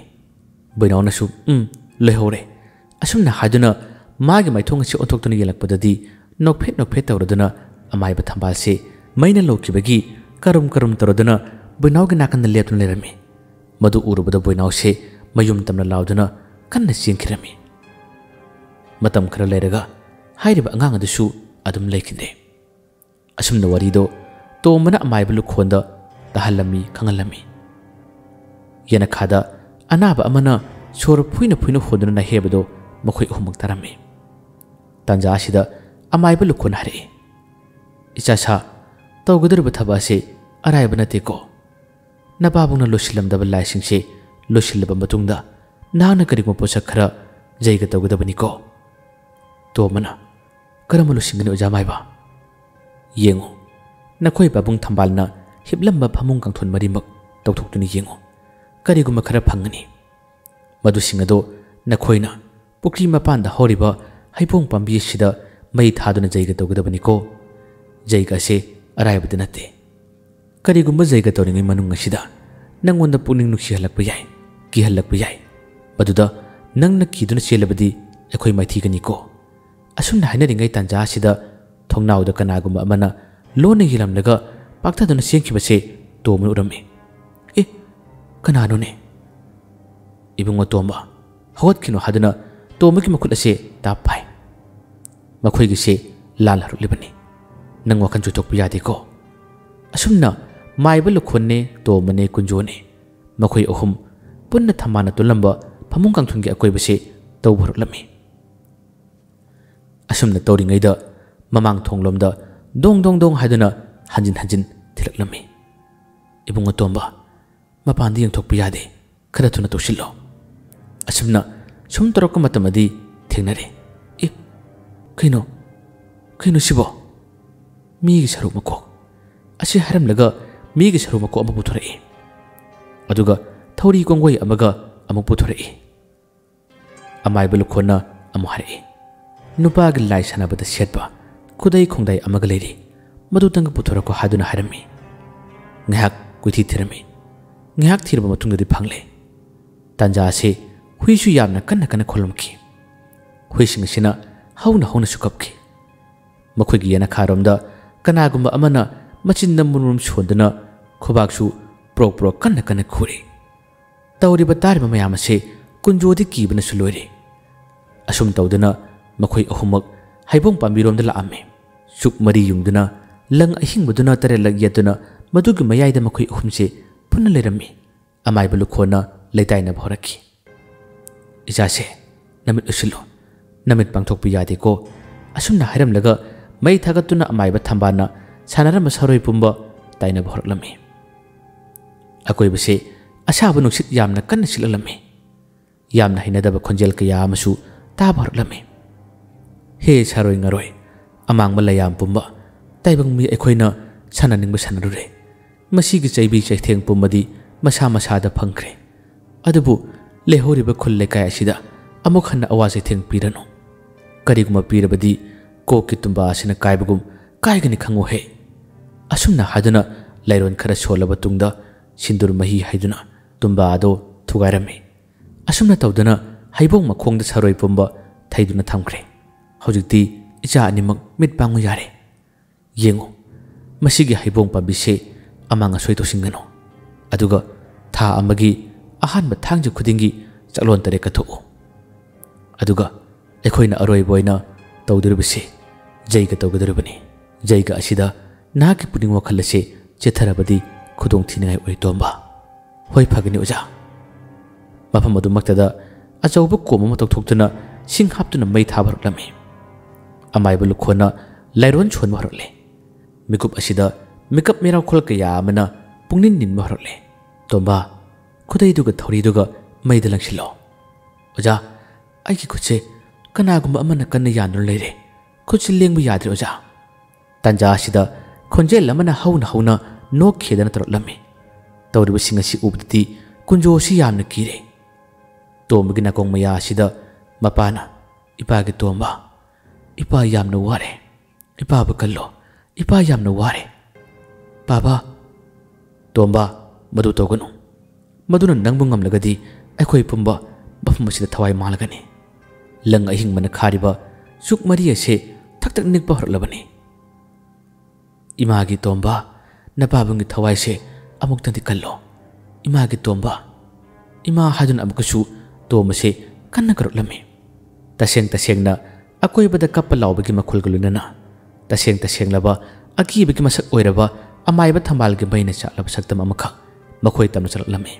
ꯕꯣꯏꯅꯥꯎꯅꯁꯨ, "ꯎꯝ, ꯂꯩꯍꯧꯔꯦ꯫" ꯑꯁꯨꯝꯅ ꯍꯥꯏꯗꯨꯅ ꯃꯥꯒꯤ ꯃꯥꯏꯊꯣꯡ ꯑꯁꯤ ꯑꯣꯟꯊꯣꯛꯇꯨꯅ ꯌꯦꯡꯂꯛꯄꯗꯗꯤ ꯅꯣꯛꯐꯦꯠ ꯅꯣꯛꯐꯦꯠ ꯇꯧꯔꯗꯨꯅ ꯑꯃꯥꯏꯕ ꯊꯝꯕꯥꯜꯁꯤ ꯃꯩꯅ ꯂꯧꯈꯤꯕꯒꯤ ꯀꯔꯨꯝ ꯀꯔꯨꯝ ꯇꯧꯔꯗꯨꯅ ꯕꯣꯏꯅꯥꯎꯒꯤ ꯅꯥꯀꯟꯗ ꯂꯦꯞꯇꯨꯅ ꯂꯩꯔꯝꯃꯤ꯫ ꯃꯗꯨ ꯎꯔꯨꯕꯗ ꯕꯣꯏꯅꯥꯎꯁꯦ ꯃꯌꯨꯝ ꯇꯝꯅ ꯂꯥꯎꯗꯨꯅ ꯀꯟꯅ ꯆꯦꯟꯈꯤꯔꯝꯃꯤ꯫ ꯃꯇꯝ ꯈꯔ ꯂꯩꯔꯒ ꯍꯥꯏꯔꯤꯕ ꯑꯉꯥꯡ ꯑꯗꯨꯁꯨ ꯑꯗꯨꯝ ꯂꯩꯈꯤꯗ꯭ꯔꯦ꯫ ꯑꯁꯨꯝꯅ ꯋꯥꯔꯤꯗꯣ ꯇꯣꯝꯕꯅ ꯑꯃꯥꯏꯕ ꯂꯨꯈꯣꯟꯗ ꯇꯥꯍꯜꯂꯝꯃꯤ, ꯈꯪꯍꯜꯂꯝꯃꯤ꯫ ꯌꯦꯅꯈꯥꯗ ꯑꯅꯥꯕ ꯑꯃꯅ ꯁꯣꯔ ꯐꯨꯏꯅ ꯐꯨꯏꯅ ꯍꯣꯟꯗꯨꯅ ꯅꯥꯍꯦꯕꯗꯣ ꯃꯈꯣꯏ ꯑꯍꯨꯝꯃꯛ ꯇꯥꯔꯝꯃꯤ꯫ ꯇꯥꯟꯖꯥ ꯑꯁꯤꯗ ꯑꯃꯥꯏꯕ ꯂꯨꯈꯣꯟ ꯍꯥꯏꯔꯛꯏ, "ꯏꯆꯥ ꯁꯥ, ꯇꯧꯒꯗꯧꯔꯤꯕ ꯊꯕꯛ ꯑꯁꯤ ꯑꯔꯥꯏꯕ ꯅꯠꯇꯦꯀꯣ꯫ ꯅꯄꯥꯕꯨꯡꯅ ꯂꯣꯏꯁꯤꯜꯂꯝꯗꯕ ꯂꯥꯏꯁꯤꯡꯁꯦ ꯂꯣꯏꯁꯤꯜꯂꯕ ꯃꯇꯨꯡꯗ ꯅꯍꯥꯛꯅ ꯀꯔꯤꯒꯨꯝꯕ ꯄꯣꯠꯁꯛ ꯈꯔ ꯌꯩꯒ ꯇꯧꯒꯗꯕꯅꯤꯀꯣ꯫" ꯇꯣꯝꯕꯅ, "ꯀꯔꯝꯕ ꯂꯣꯏꯁꯤꯟꯒꯅꯤ ꯑꯣꯖꯥ ꯃꯥꯏꯕ?" "ꯌꯦꯡꯉꯨ, ꯅꯈꯣꯏ ꯄꯥꯕꯨꯡ ꯊꯝꯕꯥꯜꯅ ꯍꯤꯞꯂꯝꯕ ꯐꯃꯨꯡ ꯀꯥꯡꯊꯣꯟ ꯃꯔꯤꯃꯛ ꯇꯧꯊꯣꯛꯇꯨꯅ ꯌꯦꯡꯉꯨ, ꯀꯔꯤꯒꯨꯝꯕ ꯈꯔ ꯐꯪꯒꯅꯤ꯫ ꯃꯗꯨꯁꯤꯡ ꯑꯗꯨ ꯅꯈꯣꯏꯅ ꯄꯨꯈ꯭ꯔꯤ ꯃꯄꯥꯟꯗ ꯍꯧꯔꯤꯕ ꯍꯩꯕꯣꯡ ꯄꯥꯝꯕꯤ ꯑꯁꯤꯗ ꯃꯩ ꯊꯥꯗꯨꯅ ꯖꯩꯒ ꯇꯧꯒꯗꯕꯅꯤꯀꯣ꯫ ꯖꯩꯒ ꯑꯁꯤ ꯑꯔꯥꯏꯕꯗꯤ ꯅꯠꯇꯦ꯫ ꯀꯔꯤꯒꯨꯝꯕ ꯖꯩꯒ ꯇꯧꯔꯤꯉꯩ ꯃꯅꯨꯡ ꯑꯁꯤꯗ ꯅꯪꯉꯣꯟꯗ ꯄꯨꯛꯅꯤꯡ ꯅꯨꯡꯁꯤꯍꯜꯂꯛꯄ ꯌꯥꯏ, ꯀꯤꯍꯜꯂꯛꯄ ꯌꯥꯏ꯫ ꯃꯗꯨꯗ ꯅꯪꯅ ꯀꯤꯗꯨꯅ ꯆꯦꯜꯂꯕꯗꯤ ꯑꯩꯈꯣꯏ ꯃꯥꯏꯊꯤꯒꯅꯤꯀꯣ꯫ ꯑꯁꯨꯝꯅ ꯍꯥꯏꯅꯔꯤꯉꯩ ꯇꯥꯟꯖꯥ ꯑꯁꯤꯗ ꯊꯣꯡꯅꯥꯎꯗ ꯀꯅꯥꯒꯨꯝꯕ ꯑꯃꯅ ꯂꯣꯟꯅ ꯌꯦꯡꯂꯝꯂꯒ ꯄꯥꯛꯊꯗꯨꯅ ꯆꯦꯟꯈꯤꯕꯁꯦ ꯇꯣꯝꯕꯅ ꯎꯔꯝꯃꯤ꯫ "ꯑꯦ, ꯀꯅꯥꯅꯣꯅꯦ?" "ꯏꯕꯨꯡꯉꯣ ꯇꯣꯝꯕ, ꯍꯧꯒꯠꯈꯤꯅꯣ" ꯍꯥꯏꯗꯨꯅ ꯇꯣꯝꯕꯒꯤ ꯃꯈꯨꯠ ꯑꯁꯦ ꯇꯥꯞ ꯐꯥꯏ꯫ "ꯃꯈꯣꯏꯒꯤꯁꯦ ꯂꯥꯜ ꯍꯧꯔꯛꯂꯤꯕꯅꯤ꯫ ꯅꯪ ꯋꯥꯈꯜ ꯆꯣꯏꯊꯣꯛꯄ ꯌꯥꯗꯦꯀꯣ"꯫ ꯑꯁꯨꯝꯅ ꯃꯥꯏꯕ ꯂꯨꯈꯣꯟꯅꯦ, ꯇꯣꯝꯕꯅꯦ, ꯀꯨꯟꯖꯣꯅꯦ, ꯃꯈꯣꯏ ꯑꯍꯨꯝ ꯄꯨꯟꯅ ꯊꯝꯕꯥꯜꯅ ꯇꯨꯜꯂꯝꯕ ꯐꯃꯨꯡ ꯀꯥꯡꯊꯣꯟꯒꯤ ꯑꯀꯣꯏꯕꯁꯦ ꯇꯧꯕ ꯍꯧꯔꯛꯂꯝꯃꯤ꯫ ꯑꯁꯨꯝꯅ ꯇꯧꯔꯤꯉꯩꯗ ꯃꯃꯥꯡ ꯊꯣꯡꯂꯣꯝꯗ ꯗꯣꯡ ꯗꯣꯡ ꯗꯣꯡ ꯍꯥꯏꯗꯨꯅ ꯍꯟꯖꯤꯟ ꯍꯟꯖꯤꯟ ꯊꯤꯜꯂꯛꯂꯝꯃꯤ꯫ "ꯏꯕꯨꯡꯉꯣ ꯇꯣꯝꯕ, ꯃꯄꯥꯟꯗ ꯌꯦꯡꯊꯣꯛꯄ ꯌꯥꯗꯦ, ꯈꯔ ꯊꯨꯅ ꯇꯧꯁꯤꯜꯂꯣ"꯫ ꯑꯁꯨꯝꯅ ꯁꯨꯝ ꯇꯧꯔꯛꯄ ꯃꯇꯝꯗꯗꯤ ꯊꯦꯡꯅꯔꯦ꯫ "ꯑꯦ, ꯀꯩꯅꯣ, ꯀꯩꯅꯣ ꯁꯤꯕꯣ? ꯃꯤꯒꯤ ꯁꯔꯨ ꯃꯀꯣꯛ!" ꯑꯁꯤ ꯍꯥꯏꯔꯝꯂꯒ ꯃꯤꯒꯤ ꯁꯔꯨ ꯃꯀꯣꯛ ꯑꯃ ꯄꯨꯊꯣꯔꯛꯏ꯫ ꯑꯗꯨꯒ ꯊꯧꯔꯤ ꯀꯣꯡꯒꯣꯏ ꯑꯃꯒ ꯑꯃꯨꯛ ꯄꯨꯊꯣꯔꯛꯏ꯫ ꯑꯃꯥꯏꯕ ꯂꯨꯈꯣꯟꯅ ꯑꯃꯨꯛ ꯍꯥꯏꯔꯛꯏ, "ꯅꯨꯄꯥꯒꯤ ꯂꯥꯏ ꯁꯥꯟꯅꯕꯗ ꯁꯦꯠꯄ ꯈꯨꯗꯩ ꯈꯣꯡꯗꯥꯏ ꯑꯃꯒ ꯂꯩꯔꯤ, ꯃꯗꯨꯇꯪꯒ ꯄꯨꯊꯣꯔꯛꯈꯣ" ꯍꯥꯏꯗꯨꯅ ꯍꯥꯏꯔꯝꯃꯤ꯫ ꯉꯥꯏꯍꯥꯛ ꯀꯣꯏꯊꯤ ꯊꯤꯔꯝꯃꯤ꯫ ꯉꯥꯏꯍꯥꯛ ꯊꯤꯔꯕ ꯃꯇꯨꯡꯗꯗꯤ ꯐꯪꯂꯦ꯫ ꯇꯥꯟꯖꯥ ꯑꯁꯤ ꯍꯨꯏꯁꯨ ꯌꯥꯝꯅ ꯀꯟꯅ ꯀꯟꯅ ꯈꯣꯡꯂꯝꯈꯤ꯫ ꯍꯨꯏꯁꯤꯡ ꯑꯁꯤꯅ ꯍꯧꯅ ꯍꯧꯅꯁꯨ ꯀꯞꯈꯤ꯫ ꯃꯈꯣꯏꯒꯤ ꯌꯦꯅꯈꯥꯔꯣꯝꯗ ꯀꯅꯥꯒꯨꯝꯕ ꯑꯃꯅ ꯃꯆꯤꯟꯗ ꯃꯨꯔꯨꯝ ꯁꯣꯟꯗꯨꯅ ꯈꯨꯕꯥꯛꯁꯨ ꯄ꯭ꯔꯣꯛ ꯄ꯭ꯔꯣꯛ ꯀꯟꯅ ꯀꯟꯅ ꯈꯨꯔꯤ꯫ ꯇꯧꯔꯤꯕ ꯇꯥꯔꯤꯕ ꯃꯌꯥꯝ ꯑꯁꯤ ꯀꯨꯟꯖꯣꯗꯤ ꯀꯤꯕꯅꯁꯨ ꯂꯣꯏꯔꯦ꯫ ꯑꯁꯨꯝ ꯇꯧꯗꯨꯅ ꯃꯈꯣꯏ ꯑꯍꯨꯝꯃꯛ ꯍꯩꯕꯣꯡ ꯄꯥꯝꯕꯤꯔꯣꯝꯗ ꯂꯥꯛꯑꯝꯃꯤ꯫ ꯆꯨꯛ ꯃꯔꯤ ꯌꯨꯡꯗꯨꯅ ꯂꯪ ꯑꯍꯤꯡꯕꯗꯨꯅ ꯇꯔꯦꯠꯂꯛ ꯌꯦꯠꯇꯨꯅ ꯃꯗꯨꯒꯤ ꯃꯌꯥꯏꯗ ꯃꯈꯣꯏ ꯑꯍꯨꯝꯁꯦ ꯄꯨꯟꯅ ꯂꯩꯔꯝꯃꯤ꯫ ꯑꯃꯥꯏꯕ ꯂꯨꯈꯣꯟꯅ ꯂꯩꯇꯥꯏꯅꯕ ꯍꯧꯔꯛꯈꯤ꯫ "ꯏꯆꯥꯁꯦ, ꯅꯃꯤꯠ ꯎꯁꯤꯜꯂꯨ, ꯅꯃꯤꯠ ꯄꯥꯡꯊꯣꯛꯄ ꯌꯥꯗꯦꯀꯣ"꯫ ꯑꯁꯨꯝꯅ ꯍꯥꯏꯔꯝꯂꯒ ꯃꯩ ꯊꯥꯒꯠꯇꯨꯅ ꯑꯃꯥꯏꯕ ꯊꯝꯕꯥꯜꯅ ꯁꯥꯟꯅꯔꯝꯕ ꯁꯥꯔꯣꯏ ꯄꯨꯝꯕ ꯇꯥꯏꯅꯕ ꯍꯧꯔꯛꯂꯝꯃꯤ꯫ ꯑꯀꯣꯏꯕꯁꯦ ꯑꯁꯥꯕ ꯅꯨꯡꯁꯤꯠ ꯌꯥꯝꯅ ꯀꯟꯅ ꯁꯤꯠꯂꯛꯂꯝꯃꯤ꯫ ꯌꯥꯝꯅ ꯍꯩꯅꯗꯕ ꯈꯣꯟꯖꯦꯜ ꯀꯌꯥ ꯑꯃꯁꯨ ꯇꯥꯕ ꯍꯧꯔꯛꯂꯝꯃꯤ꯫ "ꯍꯦ ꯁꯥꯔꯣꯏ ꯉꯥꯔꯣꯏ, ꯑꯃꯥꯡꯕ ꯂꯩꯌꯥꯝ ꯄꯨꯝꯕ, ꯇꯥꯏꯕꯪ ꯃꯤ ꯑꯩꯈꯣꯏꯅ ꯁꯥꯟꯅꯅꯤꯡꯕ ꯁꯥꯟꯅꯔꯨꯔꯦ꯫ ꯃꯁꯤꯒꯤ ꯆꯩꯕꯤ ꯆꯩꯊꯦꯡ ꯄꯨꯝꯕꯗꯤ ꯃꯁꯥ ꯃꯁꯥꯗ ꯐꯪꯈ꯭ꯔꯦ꯫ ꯑꯗꯨꯕꯨ ꯂꯩꯍꯧꯔꯤꯕ ꯈꯨꯜ ꯂꯩꯀꯥꯏ ꯑꯁꯤꯗ ꯑꯃꯨꯛ ꯍꯟꯅ ꯑꯋꯥ ꯆꯩꯊꯦꯡ ꯄꯤꯔꯅꯨ꯫ ꯀꯔꯤꯒꯨꯝꯕ ꯄꯤꯔꯕꯗꯤ ꯀꯣꯛꯀꯤ ꯇꯨꯝꯕꯥ ꯑꯁꯤꯅ ꯀꯥꯏꯕꯒꯨꯝ ꯀꯥꯏꯒꯅꯤ ꯈꯪꯉꯨꯍꯦ꯫ ꯑꯁꯨꯝꯅ ꯍꯥꯏꯗꯨꯅ ꯂꯥꯏꯔꯣꯟ ꯈꯔ ꯁꯣꯜꯂꯕ ꯇꯨꯡꯗ ꯁꯤꯟꯗꯨꯔ ꯃꯍꯤ ꯍꯩꯗꯨꯅ ꯇꯨꯝꯕꯥ ꯑꯗꯨ ꯊꯨꯒꯥꯏꯔꯝꯃꯤ꯫ ꯑꯁꯨꯝꯅ ꯇꯧꯗꯨꯅ ꯍꯩꯕꯣꯡ ꯃꯈꯣꯡꯗ ꯁꯔꯣꯏ ꯄꯨꯝꯕ ꯊꯩꯗꯨꯅ ꯊꯝꯈ꯭ꯔꯦ꯫ ꯍꯧꯖꯤꯛꯇꯤ ꯏꯆꯥ ꯑꯅꯤꯃꯛ ꯃꯤꯠ ꯄꯥꯡꯕ ꯌꯥꯔꯦ꯫ ꯌꯦꯡꯉꯨ, ꯃꯁꯤꯒꯤ ꯍꯩꯕꯣꯡ ꯄꯥꯝꯕꯤꯁꯦ ꯑꯃꯥꯡ ꯑꯁꯣꯏ ꯇꯧꯁꯤꯟꯒꯅꯨ꯫ ꯑꯗꯨꯒ ꯊꯥ ꯑꯃꯒꯤ ꯑꯍꯥꯟꯕ ꯊꯥꯡꯖ ꯈꯨꯗꯤꯡꯒꯤ ꯆꯥꯛꯂꯣꯟ ꯇꯔꯦꯠ ꯀꯠꯊꯣꯛꯎ꯫ ꯑꯗꯨꯒ ꯑꯩꯈꯣꯏꯅ ꯑꯔꯣꯏꯕ ꯑꯣꯏꯅ ꯇꯧꯗꯣꯔꯤꯕꯁꯤ ꯖꯩꯒ ꯇꯧꯒꯗꯧꯔꯤꯕꯅꯤ꯫ ꯖꯩꯒ ꯑꯁꯤꯗ ꯅꯍꯥꯛꯀꯤ ꯄꯨꯛꯅꯤꯡ ꯋꯥꯈꯜ ꯑꯁꯤ ꯆꯦꯠꯊꯔꯕꯗꯤ ꯈꯨꯗꯣꯡ ꯊꯤꯅꯤꯡꯉꯥꯏ ꯑꯣꯏ, ꯇꯣꯝꯕ꯫ ꯍꯣꯏ, ꯐꯒꯅꯤ, ꯑꯣꯖꯥ꯫ ꯃꯐꯝ ꯑꯗꯨꯃꯛꯇꯗ ꯑꯆꯧꯕ ꯀꯣꯝ ꯑꯃ ꯇꯧꯊꯣꯛꯇꯨꯅ ꯁꯤꯡ ꯍꯥꯞꯇꯨꯅ ꯃꯩ ꯊꯥꯕ ꯍꯧꯔꯛꯂꯝꯃꯤ꯫ ꯑꯃꯥꯏꯕ ꯂꯨꯈꯣꯟꯅ ꯂꯥꯏꯔꯣꯟ ꯁꯣꯟꯕ ꯍꯧꯔꯛꯂꯦ꯫ ꯃꯤꯀꯨꯞ ꯑꯁꯤꯗ ꯃꯤꯀꯞ ꯃꯤꯔꯥꯎꯈꯣꯜ ꯀꯌꯥ ꯑꯃꯅ ꯄꯨꯛꯅꯤꯡ ꯅꯤꯟꯕ ꯍꯧꯔꯛꯂꯦ꯫ "ꯇꯣꯝꯕ, ꯈꯨꯗꯩꯗꯨꯒ ꯊꯧꯔꯤꯗꯨꯒ ꯃꯩꯗ ꯂꯪꯁꯤꯜꯂꯣ꯫" "ꯑꯣꯖꯥ, ꯑꯩꯒꯤ ꯈꯨꯠꯁꯦ ꯀꯅꯥꯒꯨꯝꯕ ꯑꯃꯅ ꯀꯟꯅ ꯌꯥꯟꯗꯨꯅ ꯂꯩꯔꯦ꯫ ꯈꯨꯠꯁꯤ ꯂꯦꯡꯕ ꯌꯥꯗ꯭ꯔꯦ, ꯑꯣꯖꯥ꯫" ꯇꯥꯟꯖꯥ ꯑꯁꯤꯗ ꯈꯣꯟꯖꯦꯜ ꯑꯃꯅ ꯍꯧꯅ ꯍꯧꯅ ꯅꯣꯛꯈꯤꯗꯅ ꯇꯧꯔꯛꯂꯝꯃꯤ꯫ ꯇꯧꯔꯤꯕꯁꯤꯡ ꯑꯁꯤ ꯎꯕꯗꯗꯤ ꯀꯨꯟꯖꯣ ꯑꯁꯤ ꯌꯥꯝꯅ ꯀꯤꯔꯦ꯫ ꯇꯣꯝꯕꯒꯤ ꯅꯥꯀꯣꯡ ꯃꯌꯥ ꯑꯁꯤꯗ ꯃꯄꯥꯅ, "ꯏꯄꯥꯒꯤ ꯇꯣꯝꯕ, ꯏꯄꯥ ꯌꯥꯝꯅ ꯋꯥꯔꯦ꯫ ꯏꯄꯥꯕꯨ ꯀꯜꯂꯣ꯫ ꯏꯄꯥ ꯌꯥꯝꯅ ꯋꯥꯔꯦ꯫ ꯄꯥꯕ꯫" "ꯇꯣꯝꯕ, ꯃꯗꯨ ꯇꯧꯒꯅꯨ꯫ ꯃꯗꯨꯅ ꯅꯪꯕꯨ ꯉꯝꯂꯒꯗꯤ ꯑꯩꯈꯣꯏ ꯄꯨꯝꯕ ꯃꯐꯝ ꯑꯁꯤꯗ ꯊꯋꯥꯏ ꯃꯥꯡꯂꯒꯅꯤ꯫" ꯂꯪ ꯑꯍꯤꯡꯕꯅ ꯈꯥꯔꯤꯕ ꯆꯨꯛ ꯃꯔꯤ ꯑꯁꯤ ꯊꯛ ꯊꯛ ꯅꯤꯛꯄ ꯍꯧꯔꯛꯂꯕꯅꯤ꯫ "ꯏꯃꯥꯒꯤ ꯇꯣꯝꯕ, ꯅꯄꯥꯕꯨꯡꯒꯤ ꯊꯋꯥꯏꯁꯦ ꯑꯃꯨꯛꯇꯪꯗꯤ ꯀꯜꯂꯣ꯫ ꯏꯃꯥꯒꯤ ꯇꯣꯝꯕ, ꯏꯃꯥ" ꯍꯥꯏꯗꯨꯅ ꯑꯃꯨꯛꯀꯁꯨ ꯇꯣꯝꯕꯁꯦ ꯀꯟꯅ ꯀꯧꯔꯛꯂꯝꯃꯤ꯫ ꯇꯁꯦꯡ ꯇꯁꯦꯡꯅ ꯑꯀꯣꯏꯕꯗ ꯀꯞꯄ ꯂꯥꯎꯕꯒꯤ ꯃꯈꯣꯜꯒ ꯂꯣꯏꯅꯅ ꯇꯁꯦꯡ ꯇꯁꯦꯡꯂꯕ ꯑꯀꯤꯕꯒꯤ ꯃꯁꯛ ꯑꯣꯏꯔꯕ ꯑꯃꯥꯏꯕ ꯊꯝꯕꯥꯜꯒꯤ ꯃꯩꯅ ꯆꯥꯛꯂꯕ ꯁꯛꯇꯝ ꯑꯃꯈꯛ ꯃꯈꯣꯏ ꯇꯝꯅ ꯆꯠꯂꯛꯂꯝꯃꯤ꯫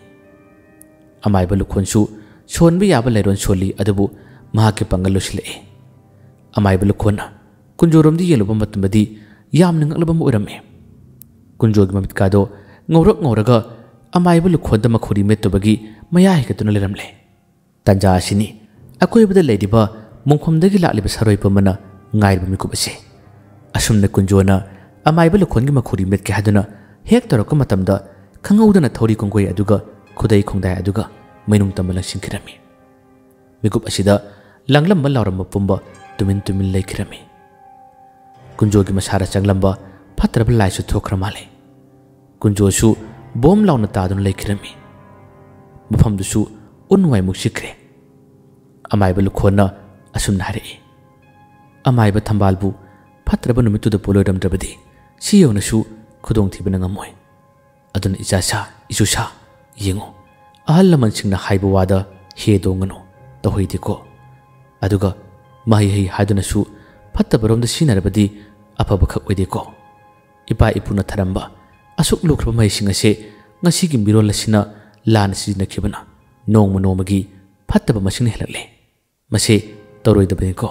ꯑꯃꯥꯏꯕ ꯂꯨꯈꯣꯟꯁꯨ ꯁꯣꯟꯕ ꯌꯥꯕ ꯂꯩꯔꯣꯟ ꯁꯣꯜꯂꯤ, ꯑꯗꯨꯕꯨ ꯃꯍꯥꯛꯀꯤ ꯄꯥꯡꯒꯜ ꯂꯣꯏꯁꯤꯜꯂꯛꯏ꯫ ꯑꯃꯥꯏꯕ ꯂꯨꯈꯣꯟꯅ ꯀꯨꯟꯖꯣꯔꯣꯝꯗ ꯌꯦꯡꯂꯨꯕ ꯃꯇꯝꯗꯗꯤ ꯌꯥꯝꯅ ꯉꯛꯂꯕ ꯑꯃ ꯑꯣꯏꯔꯝꯃꯤ꯫ ꯀꯨꯟꯖꯣꯒꯤ ꯃꯃꯤꯠꯀꯥꯗꯣ ꯉꯧꯔꯛ ꯉꯧꯔꯒ ꯑꯃꯥꯏꯕ ꯂꯨꯈꯣꯟꯗ ꯃꯈꯨꯔꯤ ꯃꯦꯠꯇꯨꯕꯒꯤ ꯃꯌꯥ ꯍꯤꯒꯠꯇꯨꯅ ꯂꯩꯔꯝꯂꯦ꯫ ꯇꯥꯟꯖꯥ ꯑꯁꯤꯅꯤ ꯑꯀꯣꯏꯕꯗ ꯂꯩꯔꯤꯕ ꯃꯣꯡꯐꯝꯗꯒꯤ ꯂꯥꯛꯂꯤꯕ ꯁꯔꯣꯏ ꯄꯨꯝꯕꯅ ꯉꯥꯏꯔꯤꯕ ꯃꯤꯀꯨꯞ ꯑꯁꯤ꯫ ꯑꯁꯨꯝꯅ ꯀꯨꯟꯖꯣꯅ ꯑꯃꯥꯏꯕ ꯂꯨꯈꯣꯟꯒꯤ ꯃꯈꯨꯔꯤ ꯃꯦꯠꯀꯦ ꯍꯥꯏꯗꯨꯅ ꯍꯦꯛ ꯇꯧꯔꯛꯄ ꯃꯇꯝꯗ ꯈꯪꯍꯧꯗꯅ ꯊꯧꯔꯤ ꯀꯣꯡꯒꯣꯏ ꯑꯗꯨꯒ ꯈꯨꯗꯩ ꯈꯣꯡꯗꯥꯏ ꯑꯗꯨꯒ ꯃꯩꯅꯨꯡ ꯇꯝꯕ ꯂꯪꯁꯤꯟꯈꯤꯔꯝꯃꯤ꯫ ꯃꯤꯀꯨꯞ ꯑꯁꯤꯗ ꯂꯥꯡꯂꯝꯕ ꯂꯥꯎꯔꯝꯕ ꯄꯨꯝꯕ ꯇꯨꯃꯤꯟ ꯇꯨꯃꯤꯟ ꯂꯩꯈꯤꯔꯝꯃꯤ꯫ ꯀꯨꯟꯖꯣꯒꯤ ꯃꯁꯥꯗ ꯆꯪꯂꯝꯕ ꯐꯠꯇ꯭ꯔꯕ ꯂꯥꯏꯁꯨ ꯊꯣꯛꯈ꯭ꯔ ꯃꯥꯜꯂꯦ꯫ ꯀꯨꯟꯖꯣꯁꯨ ꯕꯣꯝ ꯂꯥꯎꯅ ꯇꯥꯗꯨꯅ ꯂꯩꯈꯤꯔꯝꯃꯤ꯫ ꯃꯐꯝꯗꯨꯁꯨ ꯎꯟ ꯋꯥꯏꯃꯨꯛ ꯆꯤꯛꯈ꯭ꯔꯦ꯫ ꯑꯃꯥꯏꯕ ꯂꯨꯈꯣꯟꯅ ꯑꯁꯨꯝꯅ ꯍꯥꯏꯔꯛꯏ, "ꯑꯃꯥꯏꯕ ꯊꯝꯕꯥꯜꯕꯨ ꯐꯠꯇ꯭ꯔꯕ ꯅꯨꯃꯤꯠꯇꯨꯗ ꯄꯣꯂꯣꯏꯔꯝꯗ꯭ꯔꯕꯗꯤ ꯁꯤ ꯌꯧꯅꯁꯨ ꯈꯨꯗꯣꯡꯊꯤꯕ ꯅꯪꯉꯝꯃꯣꯏ꯫ ꯑꯗꯨꯅ ꯏꯆꯥ ꯁꯥ, ꯏꯁꯨ ꯁꯥ, ꯌꯦꯡꯉꯨ, ꯑꯍꯜ ꯂꯃꯟꯁꯤꯡꯅ ꯍꯥꯏꯕ ꯋꯥꯗ ꯍꯦ ꯗꯣꯡꯒꯅꯨ, ꯇꯧꯍꯩꯗꯦꯀꯣ꯫ ꯑꯗꯨꯒ ꯃꯍꯩ ꯍꯩ ꯍꯥꯏꯗꯨꯅꯁꯨ ꯐꯠꯇꯕꯔꯣꯝꯗ ꯁꯤꯖꯤꯟꯅꯔꯕꯗꯤ ꯑꯐꯕꯈꯛ ꯑꯣꯏꯗꯦꯀꯣ꯫ ꯏꯄꯥ ꯏꯄꯨꯅ ꯊꯔꯝꯕ ꯑꯁꯨꯛ ꯂꯨꯈ꯭ꯔꯕ ꯃꯍꯩꯁꯤꯡ ꯑꯁꯦ ꯉꯁꯤꯒꯤ ꯃꯤꯔꯣꯜ ꯑꯁꯤꯅ ꯂꯥꯟꯅ ꯁꯤꯖꯤꯟꯅꯈꯤꯕꯅ ꯅꯣꯡꯃ ꯅꯣꯡꯃꯒꯤ ꯐꯠꯇꯕ ꯃꯁꯤꯡꯅ ꯍꯦꯜꯂꯛꯂꯦ꯫ ꯃꯁꯤ ꯇꯧꯔꯣꯏꯗꯕꯅꯤꯀꯣ꯫"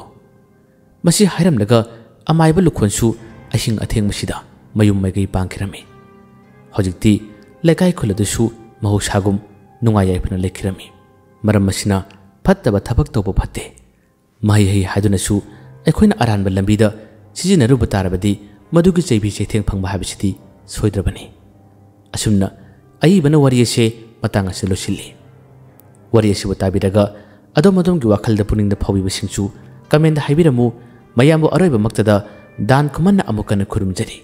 ꯃꯁꯤ ꯍꯥꯏꯔꯝꯂꯒ ꯑꯃꯥꯏꯕ ꯂꯨꯈꯣꯟꯁꯨ ꯑꯍꯤꯡ ꯑꯊꯦꯡꯕꯁꯤꯗ ꯃꯌꯨꯝ ꯃꯥꯏꯀꯩ ꯄꯥꯡꯈꯤꯔꯝꯃꯤ꯫ ꯍꯧꯖꯤꯛꯇꯤ ꯂꯩꯀꯥꯏ ꯈꯨꯜ ꯑꯗꯨꯁꯨ ꯃꯍꯧꯁꯥꯒꯨꯝ ꯅꯨꯡꯉꯥꯏ ꯌꯥꯏꯐꯅ ꯂꯩꯈꯤꯔꯝꯃꯤ꯫ ꯃꯔꯝ ꯑꯁꯤꯅ ꯐꯠꯇꯕ ꯊꯕꯛ ꯇꯧꯕ ꯐꯠꯇꯦ꯫ ꯃꯍꯩ ꯍꯩ ꯍꯥꯏꯗꯨꯅꯁꯨ ꯑꯩꯈꯣꯏꯅ ꯑꯔꯥꯟꯕ ꯂꯝꯕꯤꯗ ꯁꯤꯖꯤꯟꯅꯔꯨꯕ ꯇꯥꯔꯕꯗꯤ ꯃꯗꯨꯒꯤ ꯆꯩꯕꯤ ꯆꯩꯊꯦꯡ ꯐꯪꯕ ꯍꯥꯏꯕꯁꯤꯗꯤ ꯁꯣꯏꯗ꯭ꯔꯕꯅꯤ꯫ ꯑꯁꯨꯝꯅ ꯑꯏꯕꯅ ꯋꯥꯔꯤ ꯑꯁꯦ ꯃꯇꯥꯡ ꯑꯁꯤꯗ ꯂꯣꯏꯁꯤꯜꯂꯤ꯫ ꯋꯥꯔꯤ ꯑꯁꯤꯕꯨ ꯇꯥꯕꯤꯔꯒ ꯑꯗꯣꯝ ꯑꯗꯣꯝꯒꯤ ꯋꯥꯈꯜꯗ ꯄꯨꯛꯅꯤꯡꯗ ꯐꯥꯎꯕꯤꯕꯁꯤꯡꯁꯨ comment ꯍꯥꯏꯕꯤꯔꯝꯃꯨ꯫ ꯃꯌꯥꯝꯕꯨ ꯑꯔꯣꯏꯕꯃꯛꯇꯗ ꯗꯥꯟ ꯈꯨꯃꯟꯅ ꯑꯃꯨꯛ ꯀꯟꯅ ꯈꯨꯔꯨꯝꯖꯔꯤ꯫